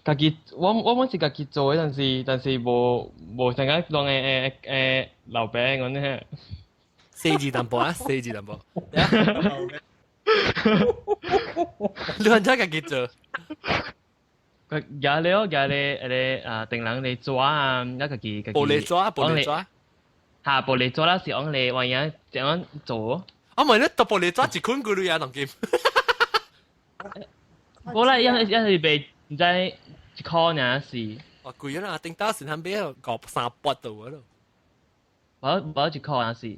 家己我我本是家己做的，但是但是無無成個當會會會老爸咁呢。四字淡薄啊，四字淡薄。你按怎家己做？佢夾你哦，夾你迄個啊，燈籠的紙啊，啊家己家己。玻璃紙，玻璃紙。嚇，玻璃紙啦，是按你玩意這樣做。啊，唔係你讀玻璃紙一捆幾鐳啊，當今。無啦，一一是賣毋知一箍爾是。哦，貴啦，頂到時通買五三百度咯。無無一箍爾是。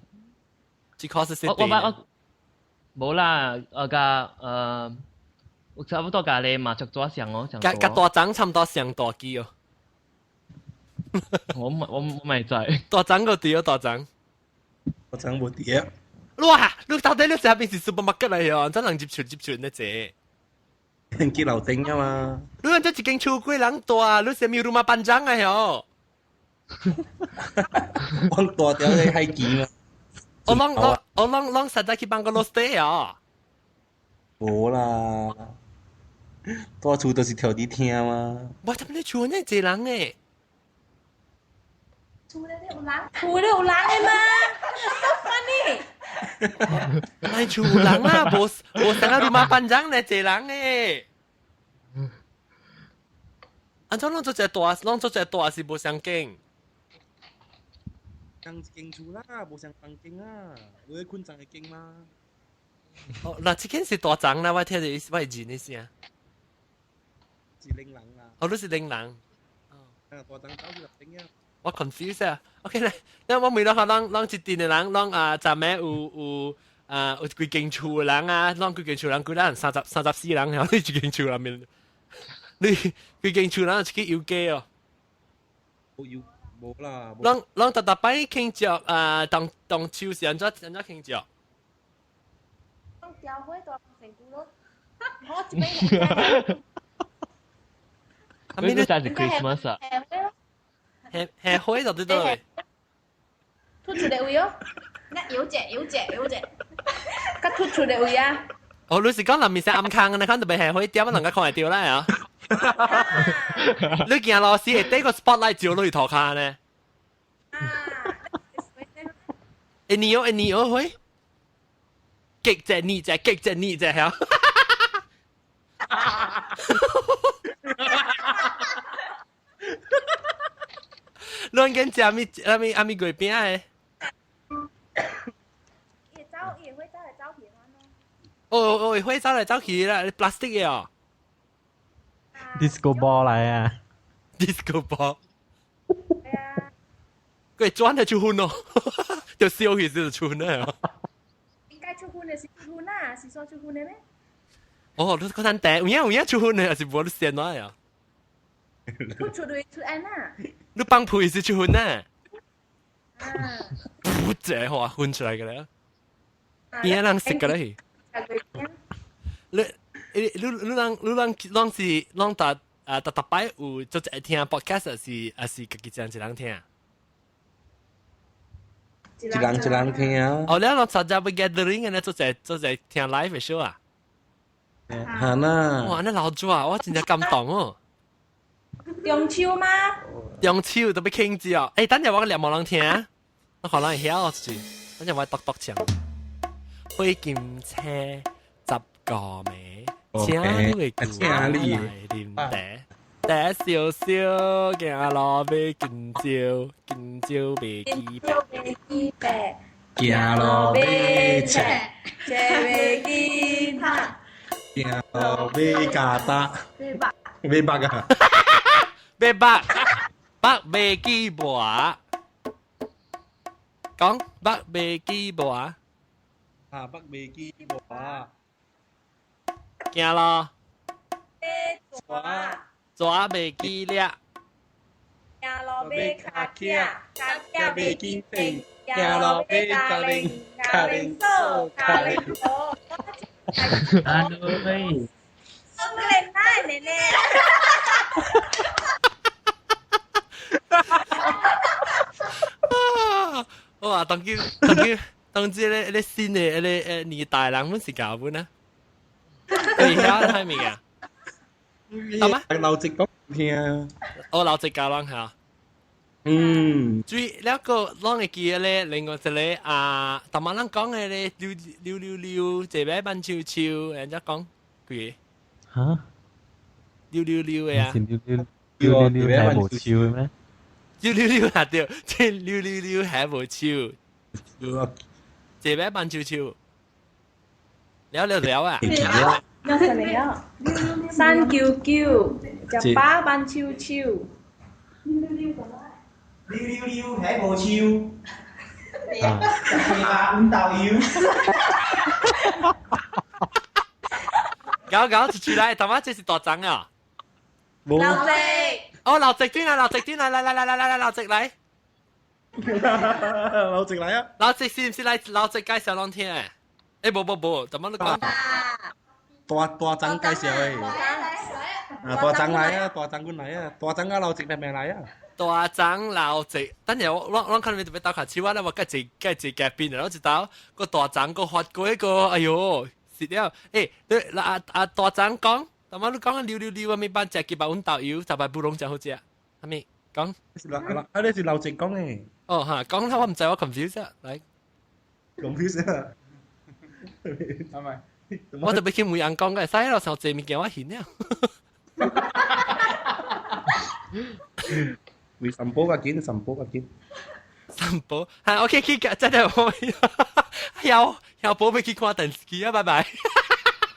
一箍是我我我無啦，我共我差不多共你麻雀紙上哦，共共大張差不多上大支哦。我我我咪知。大張個對哦，大張。大張無佇。哇！你到底你這邊是 supermarket 來哦？怎人入厝入厝呢？這？去樓頂啊嘛。你按這一間厝幾人大？你啥物 rumah panjang 啊？喲。我大條的海墘嘛。我攏我我攏攏實在去 bungalow stay 啊。無啦，大厝都是跳佇廳嘛。我怎麼你厝呢濟人誒？厝裡有人，厝裡有人的嗎？So funny。咪厝有人啊，無無成個 rumah panjang 呢，濟人誒。按怎攏做一個大，攏做一個大是無相間。仝一間厝啦，無相房間啊，有咧睏仝一間嗎？哦，嗱，這間是大張啦，我聽著我會認的聲。是兩人啦。哦，你是兩人。啊，大張走去樓頂啊。我 confuse 啊。OK 咧，那我問到下，咱咱一陣的人，攏啊，昨暝有有啊有幾間厝的人啊，攏幾間厝人，幾人三十34人，然後你一間厝內面，你幾間厝人出去遊街哦。無遊無啦。攏攏逐逐擺慶祝啊，當當秋是按怎按怎慶祝？調火大成功咯，我一邊。阿咪你是 Christmas 啊？下下火就對倒位。突出的位哦，那有隻有隻有隻，較突出的位啊。哦，你是講南面是暗坑，你看特別下火點，能夠看會到啦啊？你行路時會帶個 spotlight 照落去塗跤呢？一年哦，一年哦，會。極隻呢隻，極隻呢隻，嚇！亂緊食咪阿咪阿咪月餅的？伊走，伊會走來走去哦哦，會走來走去啦，plastic 的哦。 disco ball 來啊，disco ball。佢轉就出粉咯，就燒起就出粉啦。應該出粉的是出粉啊，是說出粉的咩？哦，你嗰陣訂有影有影出粉的，還是無你先來啊？出出來出安啊？你放屁是出粉啊？不這話混出來嘅咧，邊人食嘅咧？你你你你人你人攏是攏逐啊逐逐擺有做一聽 podcast 是還是家己一人一人聽？一人一人聽。哦，你攏參加不 gathering 嘅，做一做一聽 live 嘅 show 啊？係啦。哇！你老祖啊，我真正感動哦。中秋嗎？中秋特別慶祝哦。欸，等陣我兩無人聽，我可能會曉住。等陣我篤篤唱。火金車十個暝，請你的舅來啉茶，茶燒燒，行路買香蕉，香蕉袂記白，記白，行路買冊，冊袂記拍，行路買加打，買肉，買肉啊，買肉，肉袂記磨，講肉袂記磨。啊，北袂記磨。行咯。蛇。蛇袂記掠。行路買跤仔，跤仔袂記停。行路買跤鈴，跤鈴鎖，跤鈴鎖。啊對。我嚟奶奶奶。哇！當今當今當這個個新的個年代人，阮是教阮啊？你曉啥物件？得嗎？老直講聽。哦，老直教人嚇。嗯。最了個攏會記得咧，另外一個啊，逐擺人講的咧，溜溜溜溜，這邊慢秋秋，人家講幾個？嚇？溜溜溜的啊？溜溜溜溜溜還無秋咩？溜溜溜啊對，這溜溜溜還無秋。這邊慢秋秋。了了了啊！了什麼了？399，食飽慢秋秋。溜溜溜，還無秋。食肉阮豆油。搞搞出來，他媽這是大張啊！老直。哦，老直轉來，老直轉來，來來來來來來，老直來。老直來啊！老直是唔是來？老直介紹攏聽？欸，無無無，怎麼你講？大大張介紹的。啊，大張來啊，大張阮來啊，大張啊老直咩咩來啊？大張老直，等下我我看你特別鬥下手啊！我計一計一夾邊，然後一鬥個大張個發過一個，哎喲，是了。欸，你阿阿大張講，怎麼你講溜溜溜啊？咪班食幾百碗豆油，十擺布攏真好食。阿咪講？是老老，啊你是老直講的。哦哈，講啦，我唔知我 confuse 啊，來。 confuse 啊？係咪？我特別去每人講嘅，使咯，上濟物件我顯了。為散步較緊，散步較緊。散步，嚇 OK，去真係我，有有寶貝去看電視機啊！拜拜，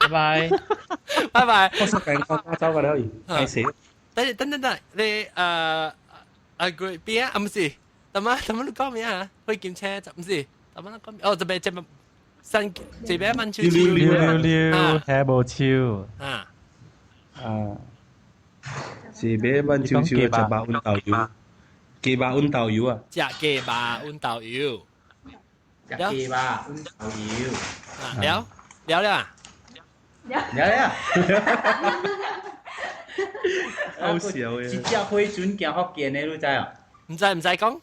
拜拜，拜拜。我實緊我走個了，開始。等等等等，你阿貴邊啊？唔是，怎麼怎麼你講咩啊？去檢車就唔是，怎麼你講？哦，這邊這邊。新這邊慢秋秋，溜溜溜，還無秋。啊啊！這邊慢秋秋，食肉溫豆油，雞肉溫豆油啊！食雞肉溫豆油，食雞肉溫豆油。啊，了了了啊！了了。好笑的。一隻火船行福建的，你知哦？唔知唔知講。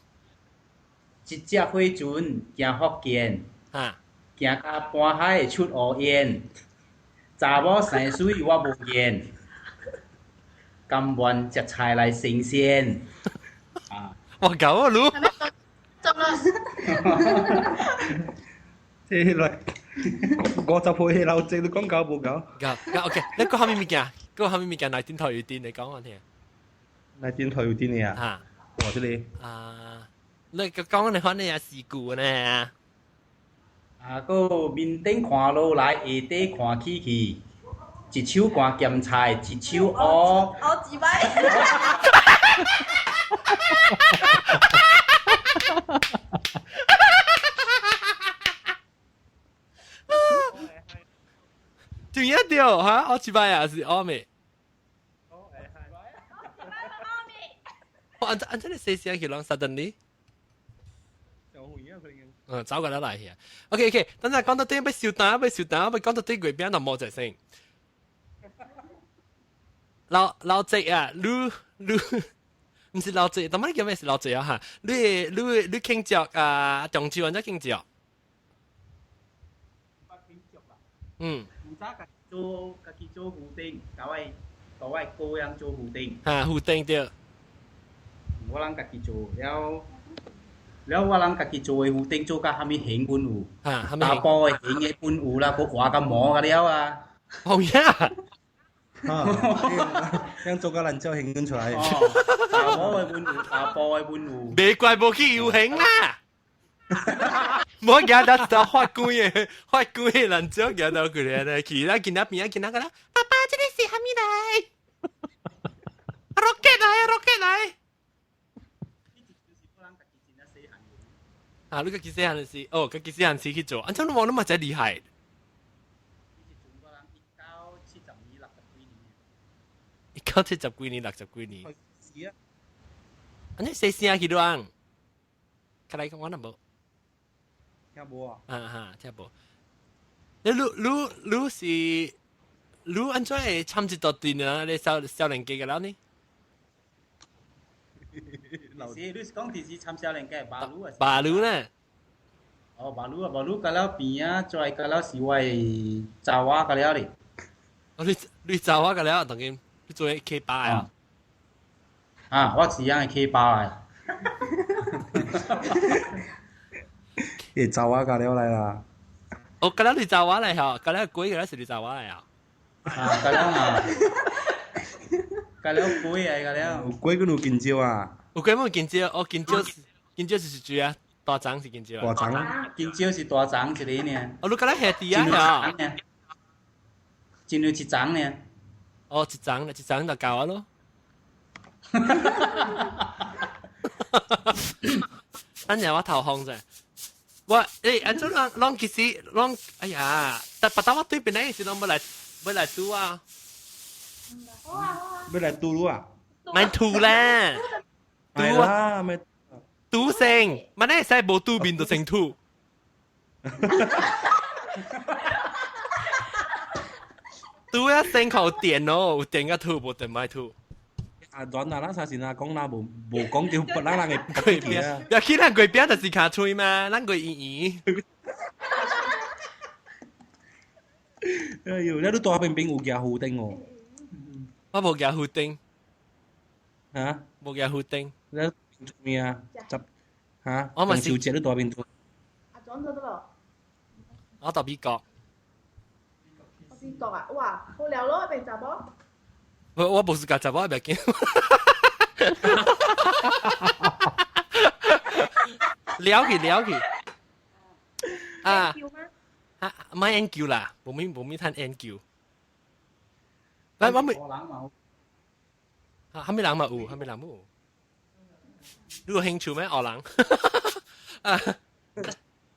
一隻火船行福建。啊。行到半海會出烏煙，查某生水我無言，甘願食菜來新鮮。啊！我搞啊，滷。中了。這來50歲老姐你講夠無夠？夠夠 OK。你講啥物物件？講啥物物件來頂頭有電？你講我聽。來頂頭有電的啊？嚇。哇！這個啊，你講你可能也事故呢？啊，閣面頂看落來，下底看起去，一手攑鹹菜，一手烏。烏一擺。仲一條嚇，烏一擺啊是烏未？我按按這個細聲去攏 suddenly。嗯，走過來來去。OK OK，等陣講到啲要燒單，要燒單，要講到啲月餅就冇隻聲。老老賊啊，你你唔是老賊，但乜叫咩是老賊啊？嚇，你你你傾著啊，中秋按怎傾著？嗯。古早家己做家己做湖頂，甲我甲我個人做湖頂。嚇，湖頂對。我人家己做了。了我人家己做的湖頂做甲蝦米形本有，大埔的形的本有啦，閣畫甲毛甲了啊。哦呀！啊，樣做甲爛蕉形出來。大埔的本有，大埔的本有。袂怪無去遊行啦！無行到到法官的法官的爛蕉行到過來咧，去咱囡仔邊仔囡仔講啦，爸爸，這個是蝦米來？rocket 來，rocket 來！啊！你家己細漢時，哦，家己細漢時去做，按怎你無你嘛真厲害。1970幾年，60幾年。是啊。按呢細聲去亂，較來講我若無。聽無啊？啊哈，聽無。你你你你是你按怎會參一道陣啊？你少少年家個了呢？是，你是講電視參少年家馬路啊？馬路呢？哦，馬路啊，馬路到了邊啊，再到了是我的查某到了咧。哦，你你查某到了，當今你做 K 八啊？啊，我是樣的 K 八的。你查某到了來啦？哦，到了你查某來吼，到了鬼個是你查某來啊？啊，到了啊，到了鬼來到了。鬼閣有近照啊？有鬼冇近照？哦，近照近照是誰啊？大張是近照啊？大張。近照是大張一個爾。哦，你敢若兄弟啊？進入一張爾。哦，一張，一張就夠啊咯。等陣我頭風啫。我誒，按怎攏攏其實攏，哎呀，但不但我對邊個時攏欲來欲來拄啊？欲來拄啊？莫吐啦！拄啊！咪拄成，咪你使無拄面就成吐。拄啊，身口電哦，有電甲吐，無電莫吐。啊，軟啊，咱啥時啊講啦，無無講著，別咱人會過邊啊。呀，去咱過邊就是尻喙嘛，咱過圓圓。哎呦，你大邊邊有舉湖頂哦？我無舉湖頂。嚇？無舉湖頂。你做咩啊？十嚇？我嘛是中秋節你大邊做？阿轉咗得咯。我到美國。我美國啊！哇，好了咯，邊查某？我我無是共查某，袂緊。聊去聊去。啊！啊，莫研究啦，無咪無咪通研究。來，我咪。啊，蝦米人嘛有，蝦米人無。你有興趣咩？學人。啊！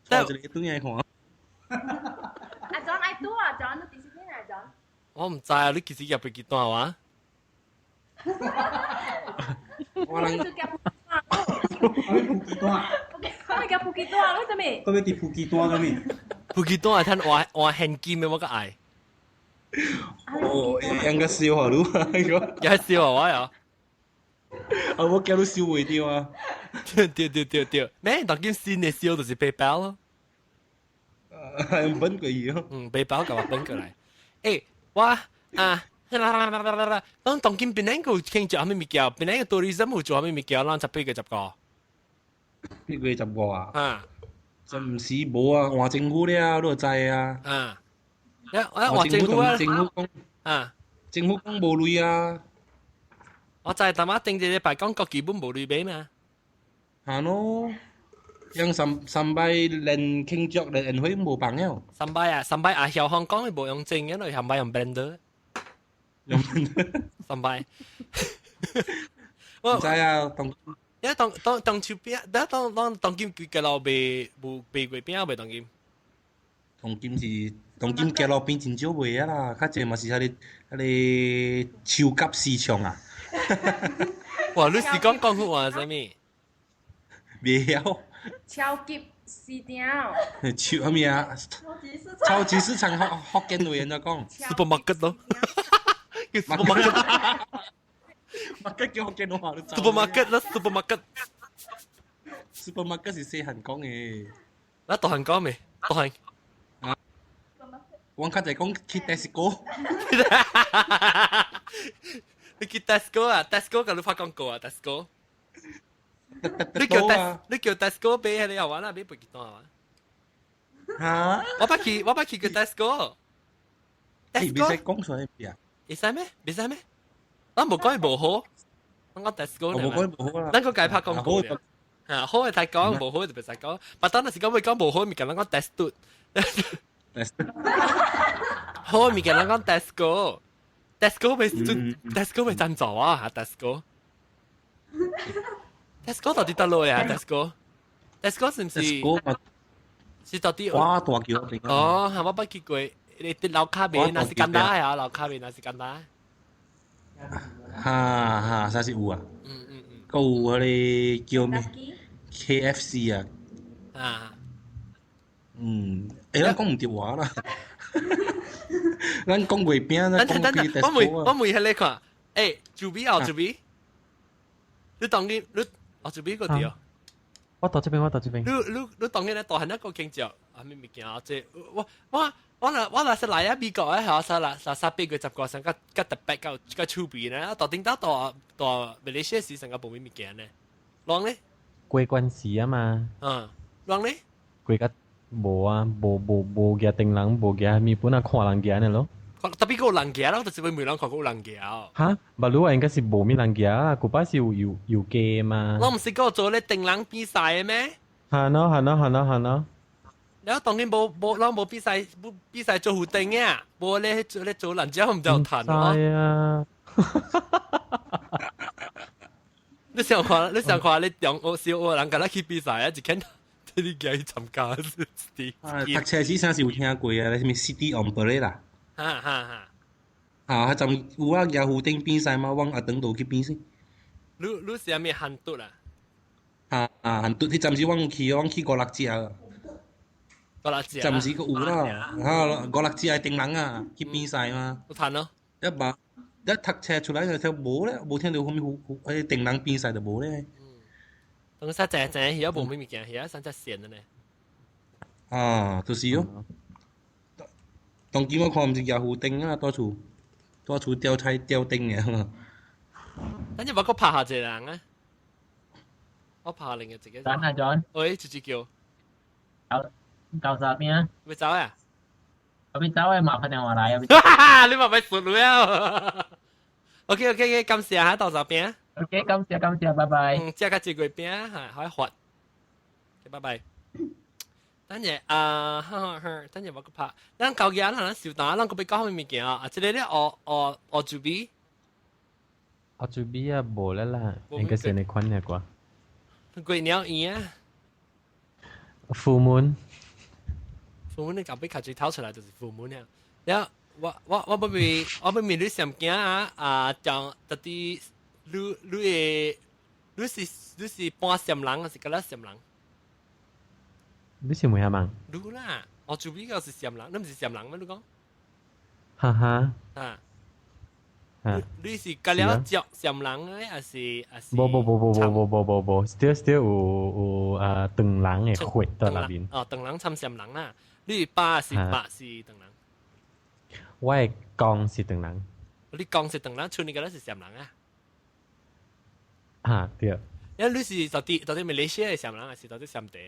但一個轉來看。阿 John 愛拄啊，John 你佇啥物啊，John？我毋知啊，你其實入去幾段話？我人。我普吉段。我叫普吉段，你啥物？我欲佇普吉段啥物？普吉段係通換換現金的，我較愛。哦，應該燒予你啊！也燒予我呀！啊，我驚你燒袂著啊！對對對對對，咩？當今新的燒就是 PayPal 咯。用本過去咯。嗯，PayPal 共我本過來。欸，我啊，啦啦啦啦啦啦，當當今檳城有傾做啥物物件？檳城 tourism 有做啥物物件？咱18月15。8月15啊？啊。就毋是無啊，換政府了，你就知啊。啊。啊，換政府啊！政府講啊，政府講無鐳啊。我就係大媽頂一禮拜講國基本無鐳買嘛。嚇咯，用三三擺連慶祝連宴會無幫了。三擺啊，三擺啊，曉香港無用正嘅，咯，三擺用 blender。用 blender。三擺。我唔知啊，當因為當當當手餅，當當當當今規個路賣無賣過餅未當今。當今是當今街路邊真少賣啊啦，較濟嘛是彼個彼個超級市場啊。哇！你是講廣府話啥物？袂曉。超級市場。超啥物啊？超級市場福建話按怎講？Supermarket 咯。叫 supermarket。 market 叫福建話都 supermarket 啦，supermarket。 supermarket 是細漢講的。嗱，大漢講未？大漢。啊！我較濟講去 Tesco。你去 Tesco 啊？Tesco 共你拍廣告啊？Tesco。你叫 Tes，你叫 Tesco 買你又玩啦，買不記得係嘛？嚇！我捌去過 Tesco。欸，袂使講出來啊？會使咩？袂使咩？咱無講伊無好，咱講 Tesco。我無講伊無好啦。咱個解拍廣告。嚇，好會使講，無好就袂使講。但當若是講欲講無好，物件咱講 Tesco。好物件咱講 Tesco。Tesco 袂 Tesco 袂贊助啊嚇，Tesco。Tesco 到底佗落啊？Tesco。Tesco 是毋是？是到底？哇，大橋邊。哦，係我捌去過，你佇樓跤邊，若是簡單啊，樓跤邊若是簡單。哈哈，啥是有啊？閣有彼個叫咩？KFC 啊。啊。嗯，欸，咱講毋著話啦。咱講月餅，咱等等等，我問彼個看，欸，主筆啊，主筆，你當你你哦，主筆個對。我到這邊，我到這邊。你當然咧，大漢一個經濟啊，咩物件啊？這我若是來啊美國咧，嚇，啥啦啥啥8月10個上較較特別較較趣味咧，到頂到大大馬來西亞時上較無咩物件咧，啷咧？過關時啊嘛。嗯，啷咧？過較無啊，無無無舉燈籠，無舉物本啊，看人行呢咯。特別有人行咯，就是會問人看有人行。哈，馬路啊應該是無咩人行啦，古巴是有遊遊街嘛。我毋是講做咧燈籠比賽的咩？係咯係咯係咯係咯。了當然無無，攏無比賽，無比賽做護燈啊，無咧做咧做人家毋知有談咯。係啊。你想看，你想看，你中學小學人敢若去比賽啊？一見你行去參加是啲。啊，讀冊時啥是有聽過啊？啥物 City on Parade 啦？哈哈哈。啊，彼陣有啊，舉護燈比賽嘛，阮阿長都去比賽。你是啥物韓隊啦？啊啊，韓隊，彼陣時阮去，阮去五六隻。五六隻。暫時閣有啦，啊，五六隻的燈籠啊，去比賽嘛。有談咯。一把一讀冊出來就聽無咧，無聽著啥物護彼燈籠比賽就無咧。當時正正遐無啥物件，遐三隻線的呢。啊，就是咯。當今我看毋是舉護燈啊，蹛厝蹛厝吊菜吊燈爾。等陣我閣拍下一個人啊！我拍另外一個。等下 John。喂，直接叫。九十邊。欲走啊？我欲走啊，麻煩電話來啊！你嘛欲輸了。OK OK OK，感謝哈，豆沙餅。 OK，感謝感謝，拜拜。嗯，食較濟月餅嚇，好發。拜拜。等陣啊，等陣我閣拍。咱舊日咱小單，咱閣欲講啥物件啊？這個咧，學學學主筆。學主筆啊，無啦啦，應該是你款的啩。鬼鳥圓啊！ Full moon。 Full moon 你後尾卡水透出來就是 full moon 啊。了，我我我欲問我欲問你上驚啊啊！將到底你你會你是半暹人還是敢若暹人？你是問啥物？你啦，我主比較是暹人，你毋是暹人咩？你講？哈哈。啊。啊！你是甲了食暹人咧，還是還是？無無無無無無無無無，still still 有有啊，唐人的血佇內面。哦，唐人摻暹人啦。你爸是爸是唐人？我的公是唐人。你公是唐人，剩你個咧是暹人啊？啊，對。因為你是到底馬來西亞的暹人，還是到底暹地？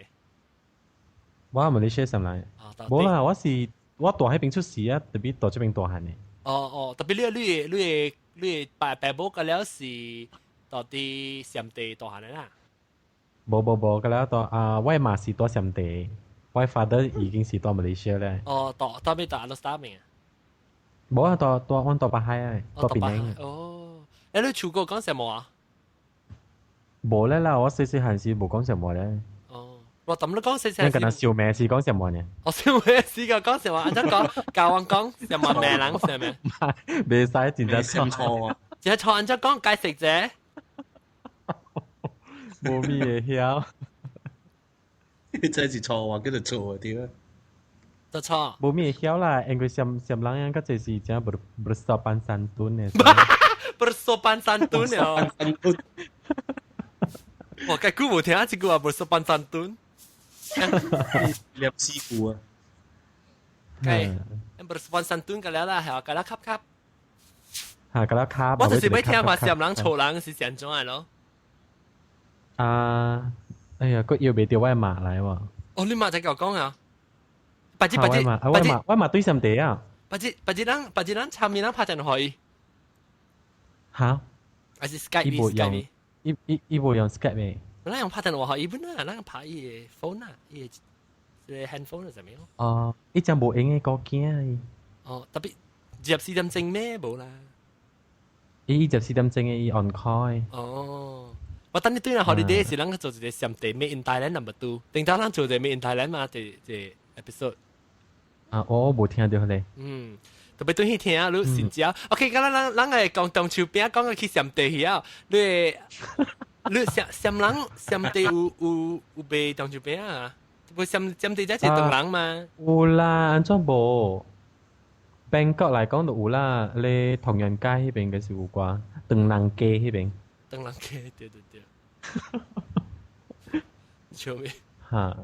我馬來西亞暹人。無啦，我是我蹛彼邊出世啊，特別蹛這邊大漢的。哦哦，特別你你你的你爸爸母個了是到佇暹地大漢的啦。無無無，個了到啊，我媽是住暹地，我 father 已經是住馬來西亞咧。哦，到到咩到阿羅斯達明啊？無啊，住住阮住巴海啊，住檳城。哦，欸，你出國講什麼啊？無咧啦，我細細漢時無講什麼咧。哦，我抌你講細細。你跟他小妹是講什麼呢？我小妹是個講什麼？按怎講？教我講什麼名人什麼？袂使真正錯啊！真錯，按怎講解釋者？無咪會曉。這是錯啊，叫做錯對啊。就錯。無咪會曉啦，因為暹暹人樣個這是真 bersopan santun 的。 bersopan santun 哦。我該久無聽這句話 bersopan santun。念詩句啊。係，bersopan santun 個了啦，係個了卡卡。嚇，個了卡。我就是欲聽話暹人錯人是怎樣的咯。啊，哎呀，閣搖袂著我媽來喎。哦，你媽在共講啊？白日白日我媽我媽對暹地啊。白日白日人白日人參面人拍電話伊。嚇？還是 Skype 伊無用，伊伊伊無用 Skype 咩？咱用拍電話予伊本啊，咱拍伊的 phone 啊，伊的這個 handphone 是啥物？哦，伊真無閒的顧囝。哦，特別24點鐘咩？無啦。伊24點鐘的，伊 on call。哦。我等你對啦，holiday 是咱做一個暹地 Made in Thailand number two，頂頭咱做一個 Made in Thailand 嘛，這這 episode。啊，我無聽著咧。嗯，特別對去聽，你成交。OK，咁咱咱咱來講中秋餅，講個去暹地去啊，你你暹暹人暹地有有有賣中秋餅啊？無暹暹地才是唐人嘛？有啦，按怎無？Bangkok 來講就有啦，咧唐人街彼邊個是有寡，唐人街彼邊。唐人街，對對對。笑咩？嚇！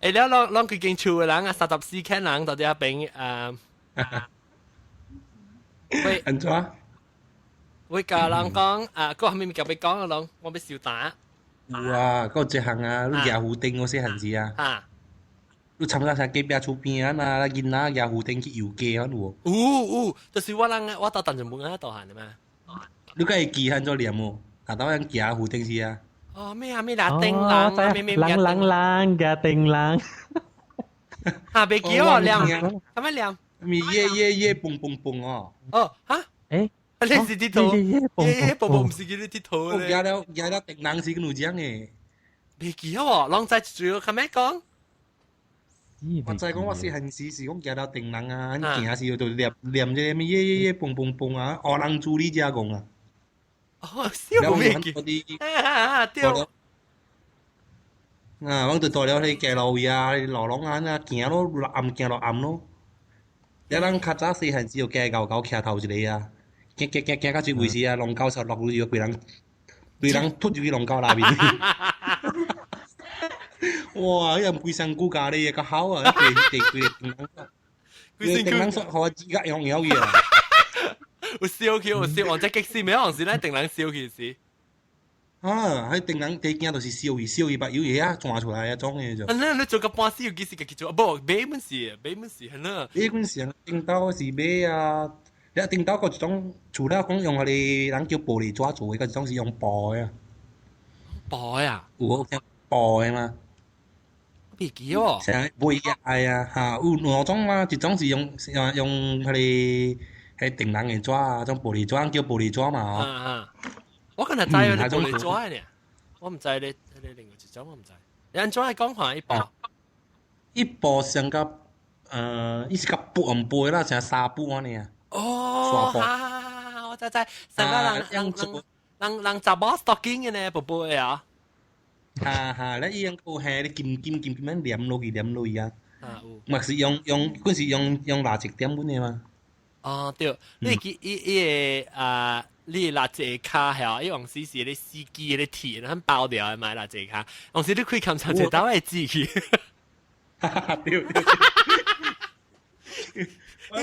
欸，了，攏攏規間厝的人啊，34間人到佇遐邊啊。喂，按怎？我共人講啊，閣啥物物件欲講啊？攏我欲收單。有啊，閣有一項啊，你舉魚燈我細漢時啊。啊。你參加啥隔壁厝邊啊？那囡仔舉魚燈去遊街啊？有無？有有，就是我人我到陳就文啊大漢的嘛。你敢會記按怎念無？下晝人行魚燈時啊。哦，咩啊咩啦，燈籠，咩咩人人人舉燈籠。哈，袂記哦，念，啥物念？咪耶耶耶蹦蹦蹦哦。哦，哈？欸？你是佚佗？耶耶蹦蹦，毋是叫你佚佗咧。舉了舉了燈籠是敢有這樣的？袂記哦，攏知主要較咩講？我知講我細漢時是講舉了燈籠啊，行時就念念這個咩耶耶耶蹦蹦蹦啊，烏人處理這講啊。哦，笑袂記。啊對。啊，阮就蹛了彼街路位啊，路攏啊，啊行咯，落暗行落暗咯。了咱較早細漢時就行𠢕𠢕徛頭一个啊，行行行行到這位時啊，龍溝時落去就規人規人突入去龍溝內面。哇！彼規身軀咖喱較好啊，規規規個燈籠，規個燈籠煞予我指甲用搖去啊！有燒去，有燒，往這激死咩？往時咱燈籠燒去時。啊！彼燈籠第驚就是燒去，燒去目油遐轉出來啊，種的就。啊，你做個半死有幾時家己做？無買本是，買本是，係啦。買本是頂頭是買啊，你頂頭閣一種，除了講用彼个人叫玻璃紙做的，閣一種是用布的啊。布的啊？有聽布的嗎？袂記哦。成買愛啊，哈，有兩種嘛，一種是用用彼个彼燈籠的紙啊，種玻璃紙叫玻璃紙嘛。啊啊！我敢若知你玻璃紙呢，我毋知你你另外一種我毋知。你按怎來講看一布？一布上較，伊是較薄毋薄啦，像紗布按呢啊。哦，哈，我知知，上個人人人人查某 stocking 的呢，薄薄的啊。哈哈，咧伊用有下咧金金金金樣黏落去黏落去啊。啊有。嘛是用用，阮是用用蠟燭點阮的嘛。哦對，你記伊伊个啊。你蠟燭跤係伊往時是咧司機咧鐵，很包掉的嘛蠟燭跤。往時你開勘察一刀會指去。哈哈，對對。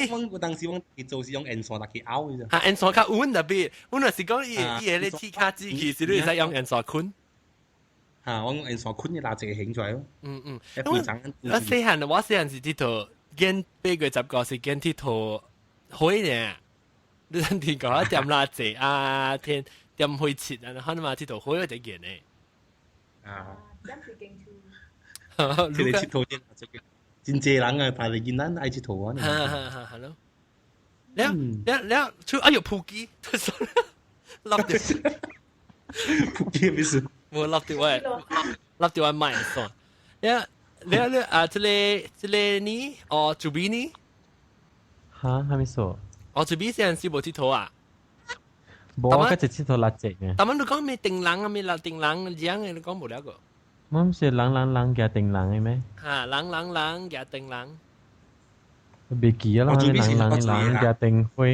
我我當時我做是用煙線來去拗的咋。哈，煙線較穩特別，阮若是講伊伊個咧鐵跤指去，是你會使用煙線捆。哈，我用煙線捆的蠟燭形出來咯。嗯嗯。我細漢我細漢是佚佗，見8月15是見佚佗火呢。你咱聽講啊，點垃圾啊，天點灰切啊，可能嘛佚佗好就見呢。啊，點是經厝。這個佚佗真真濟人啊，排嚟見咱愛佚佗啊。哈哈哈，係咯。了了了，出哎呦撲機，笠掉，撲機咩事？冇笠掉我，笠掉我賣算。了了了啊，這個這個呢？哦，主筆呢？哈，係咪數？哦，主筆現在是無佚佗啊？無，我一佚佗垃圾嘅。但係你講咩定人啊？咩立定人樣嘅？你講無了個。我唔是人人人夾定人嘅咩？哈，人人人夾定人。未記啦，人人人夾定花。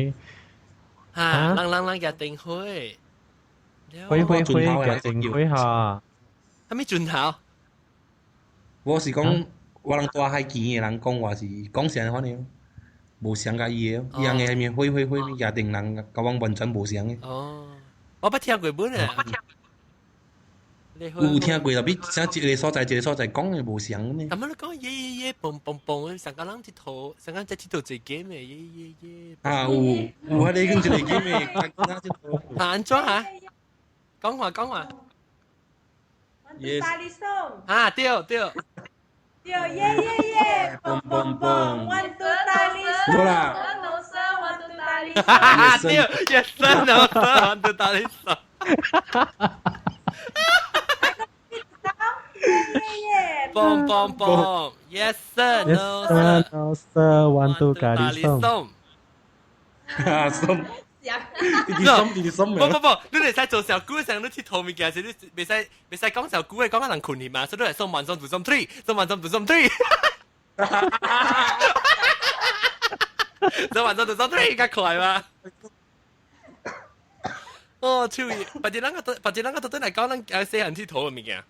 哈，人人人夾定花。花花花夾定花哈。係咪轉頭？我是講，我人大海墘的人講話是講啥款的，無相佮伊的，伊人的蝦米花花花夾定人，佮阮完全無相的。哦，我捌聽過本啊。有聽過，特別啥一個所在一個所在講的無相呢。咁你講耶耶耶，嘣嘣嘣，上個人佚佗，上個在佚佗做 game 的耶耶耶。啊，有有彼個講一個 game 的，佚佗。啊，按怎啊？講話講話。 Yes。啊，對對。對，耶耶耶，嘣嘣嘣，one two 大力好啦。 one two 大力。對，yes sir no sir，one two 大力士。嘣嘣嘣，yes sir no sir no sir one two 咖喱鬆。哈鬆。弟鬆弟鬆不不不，你會使做小姑上你佚佗物件時，你袂使袂使講小姑嘅，講到人困去嘛，所以你係送萬送 two 送 three，送萬送 two 送 three。送萬送 two 送 three 較快嘛。哦，超熱！別隻人個別隻人個倒轉來講，咱細漢佚佗嘅物件。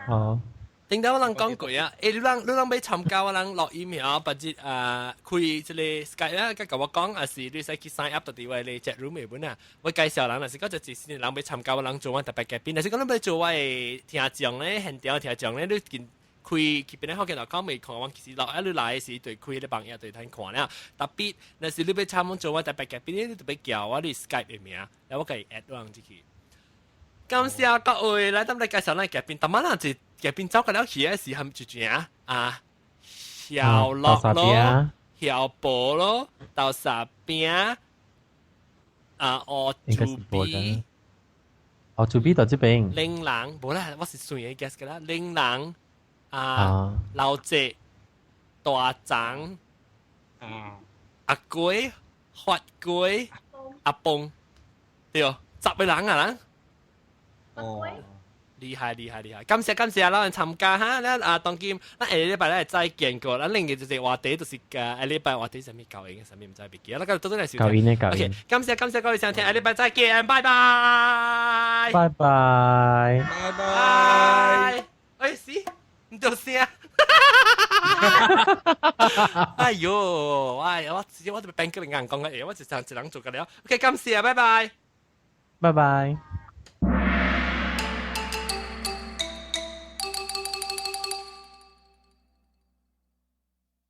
哦。頂頭我人講過啊，欸，你人你人欲參加我人錄音啊，別日啊開這個 Skype 啊，佮共我講，抑是你使去 sign up 到佇我的 chat room 的本啊。我介紹人，若是講就是人欲參加我人做我特別嘉賓，若是講你欲做我的聽眾咧，現場聽眾咧，你緊開去邊個福建講未看，我其實落啊你來的時對開咧網頁對通看了。特別若是你欲參加做我特別嘉賓，你特別叫我你 Skype 的名，然後我共伊 add 人入去。感謝各位來，咱來介紹咱嘉賓，逐擺咱是嘉賓走過了去的時候，就這樣啊，小樂咯，小寶咯，豆沙餅啊，烏豬鼻，烏豬鼻到這邊，玲人，無啦，我是隨意 guess 个啦，玲人啊，老姐，大張，阿龜，發龜，阿崩，對，十個人啊，人。哦，厲害厲害厲害！感謝感謝，咱參加哈，咱啊當今咱下禮拜咱會再見過，咱另一個就是話題就是個下禮拜話題啥物教育，啥物毋知袂記，咱個倒轉來收聽。教育呢教育。 OK，感謝感謝各位收聽，下禮拜再見，拜拜。拜拜。拜拜。哎是，毋著聲。哎喲，哎，我我我變個人講個話，我一人一人做個了。OK，感謝，拜拜。拜拜。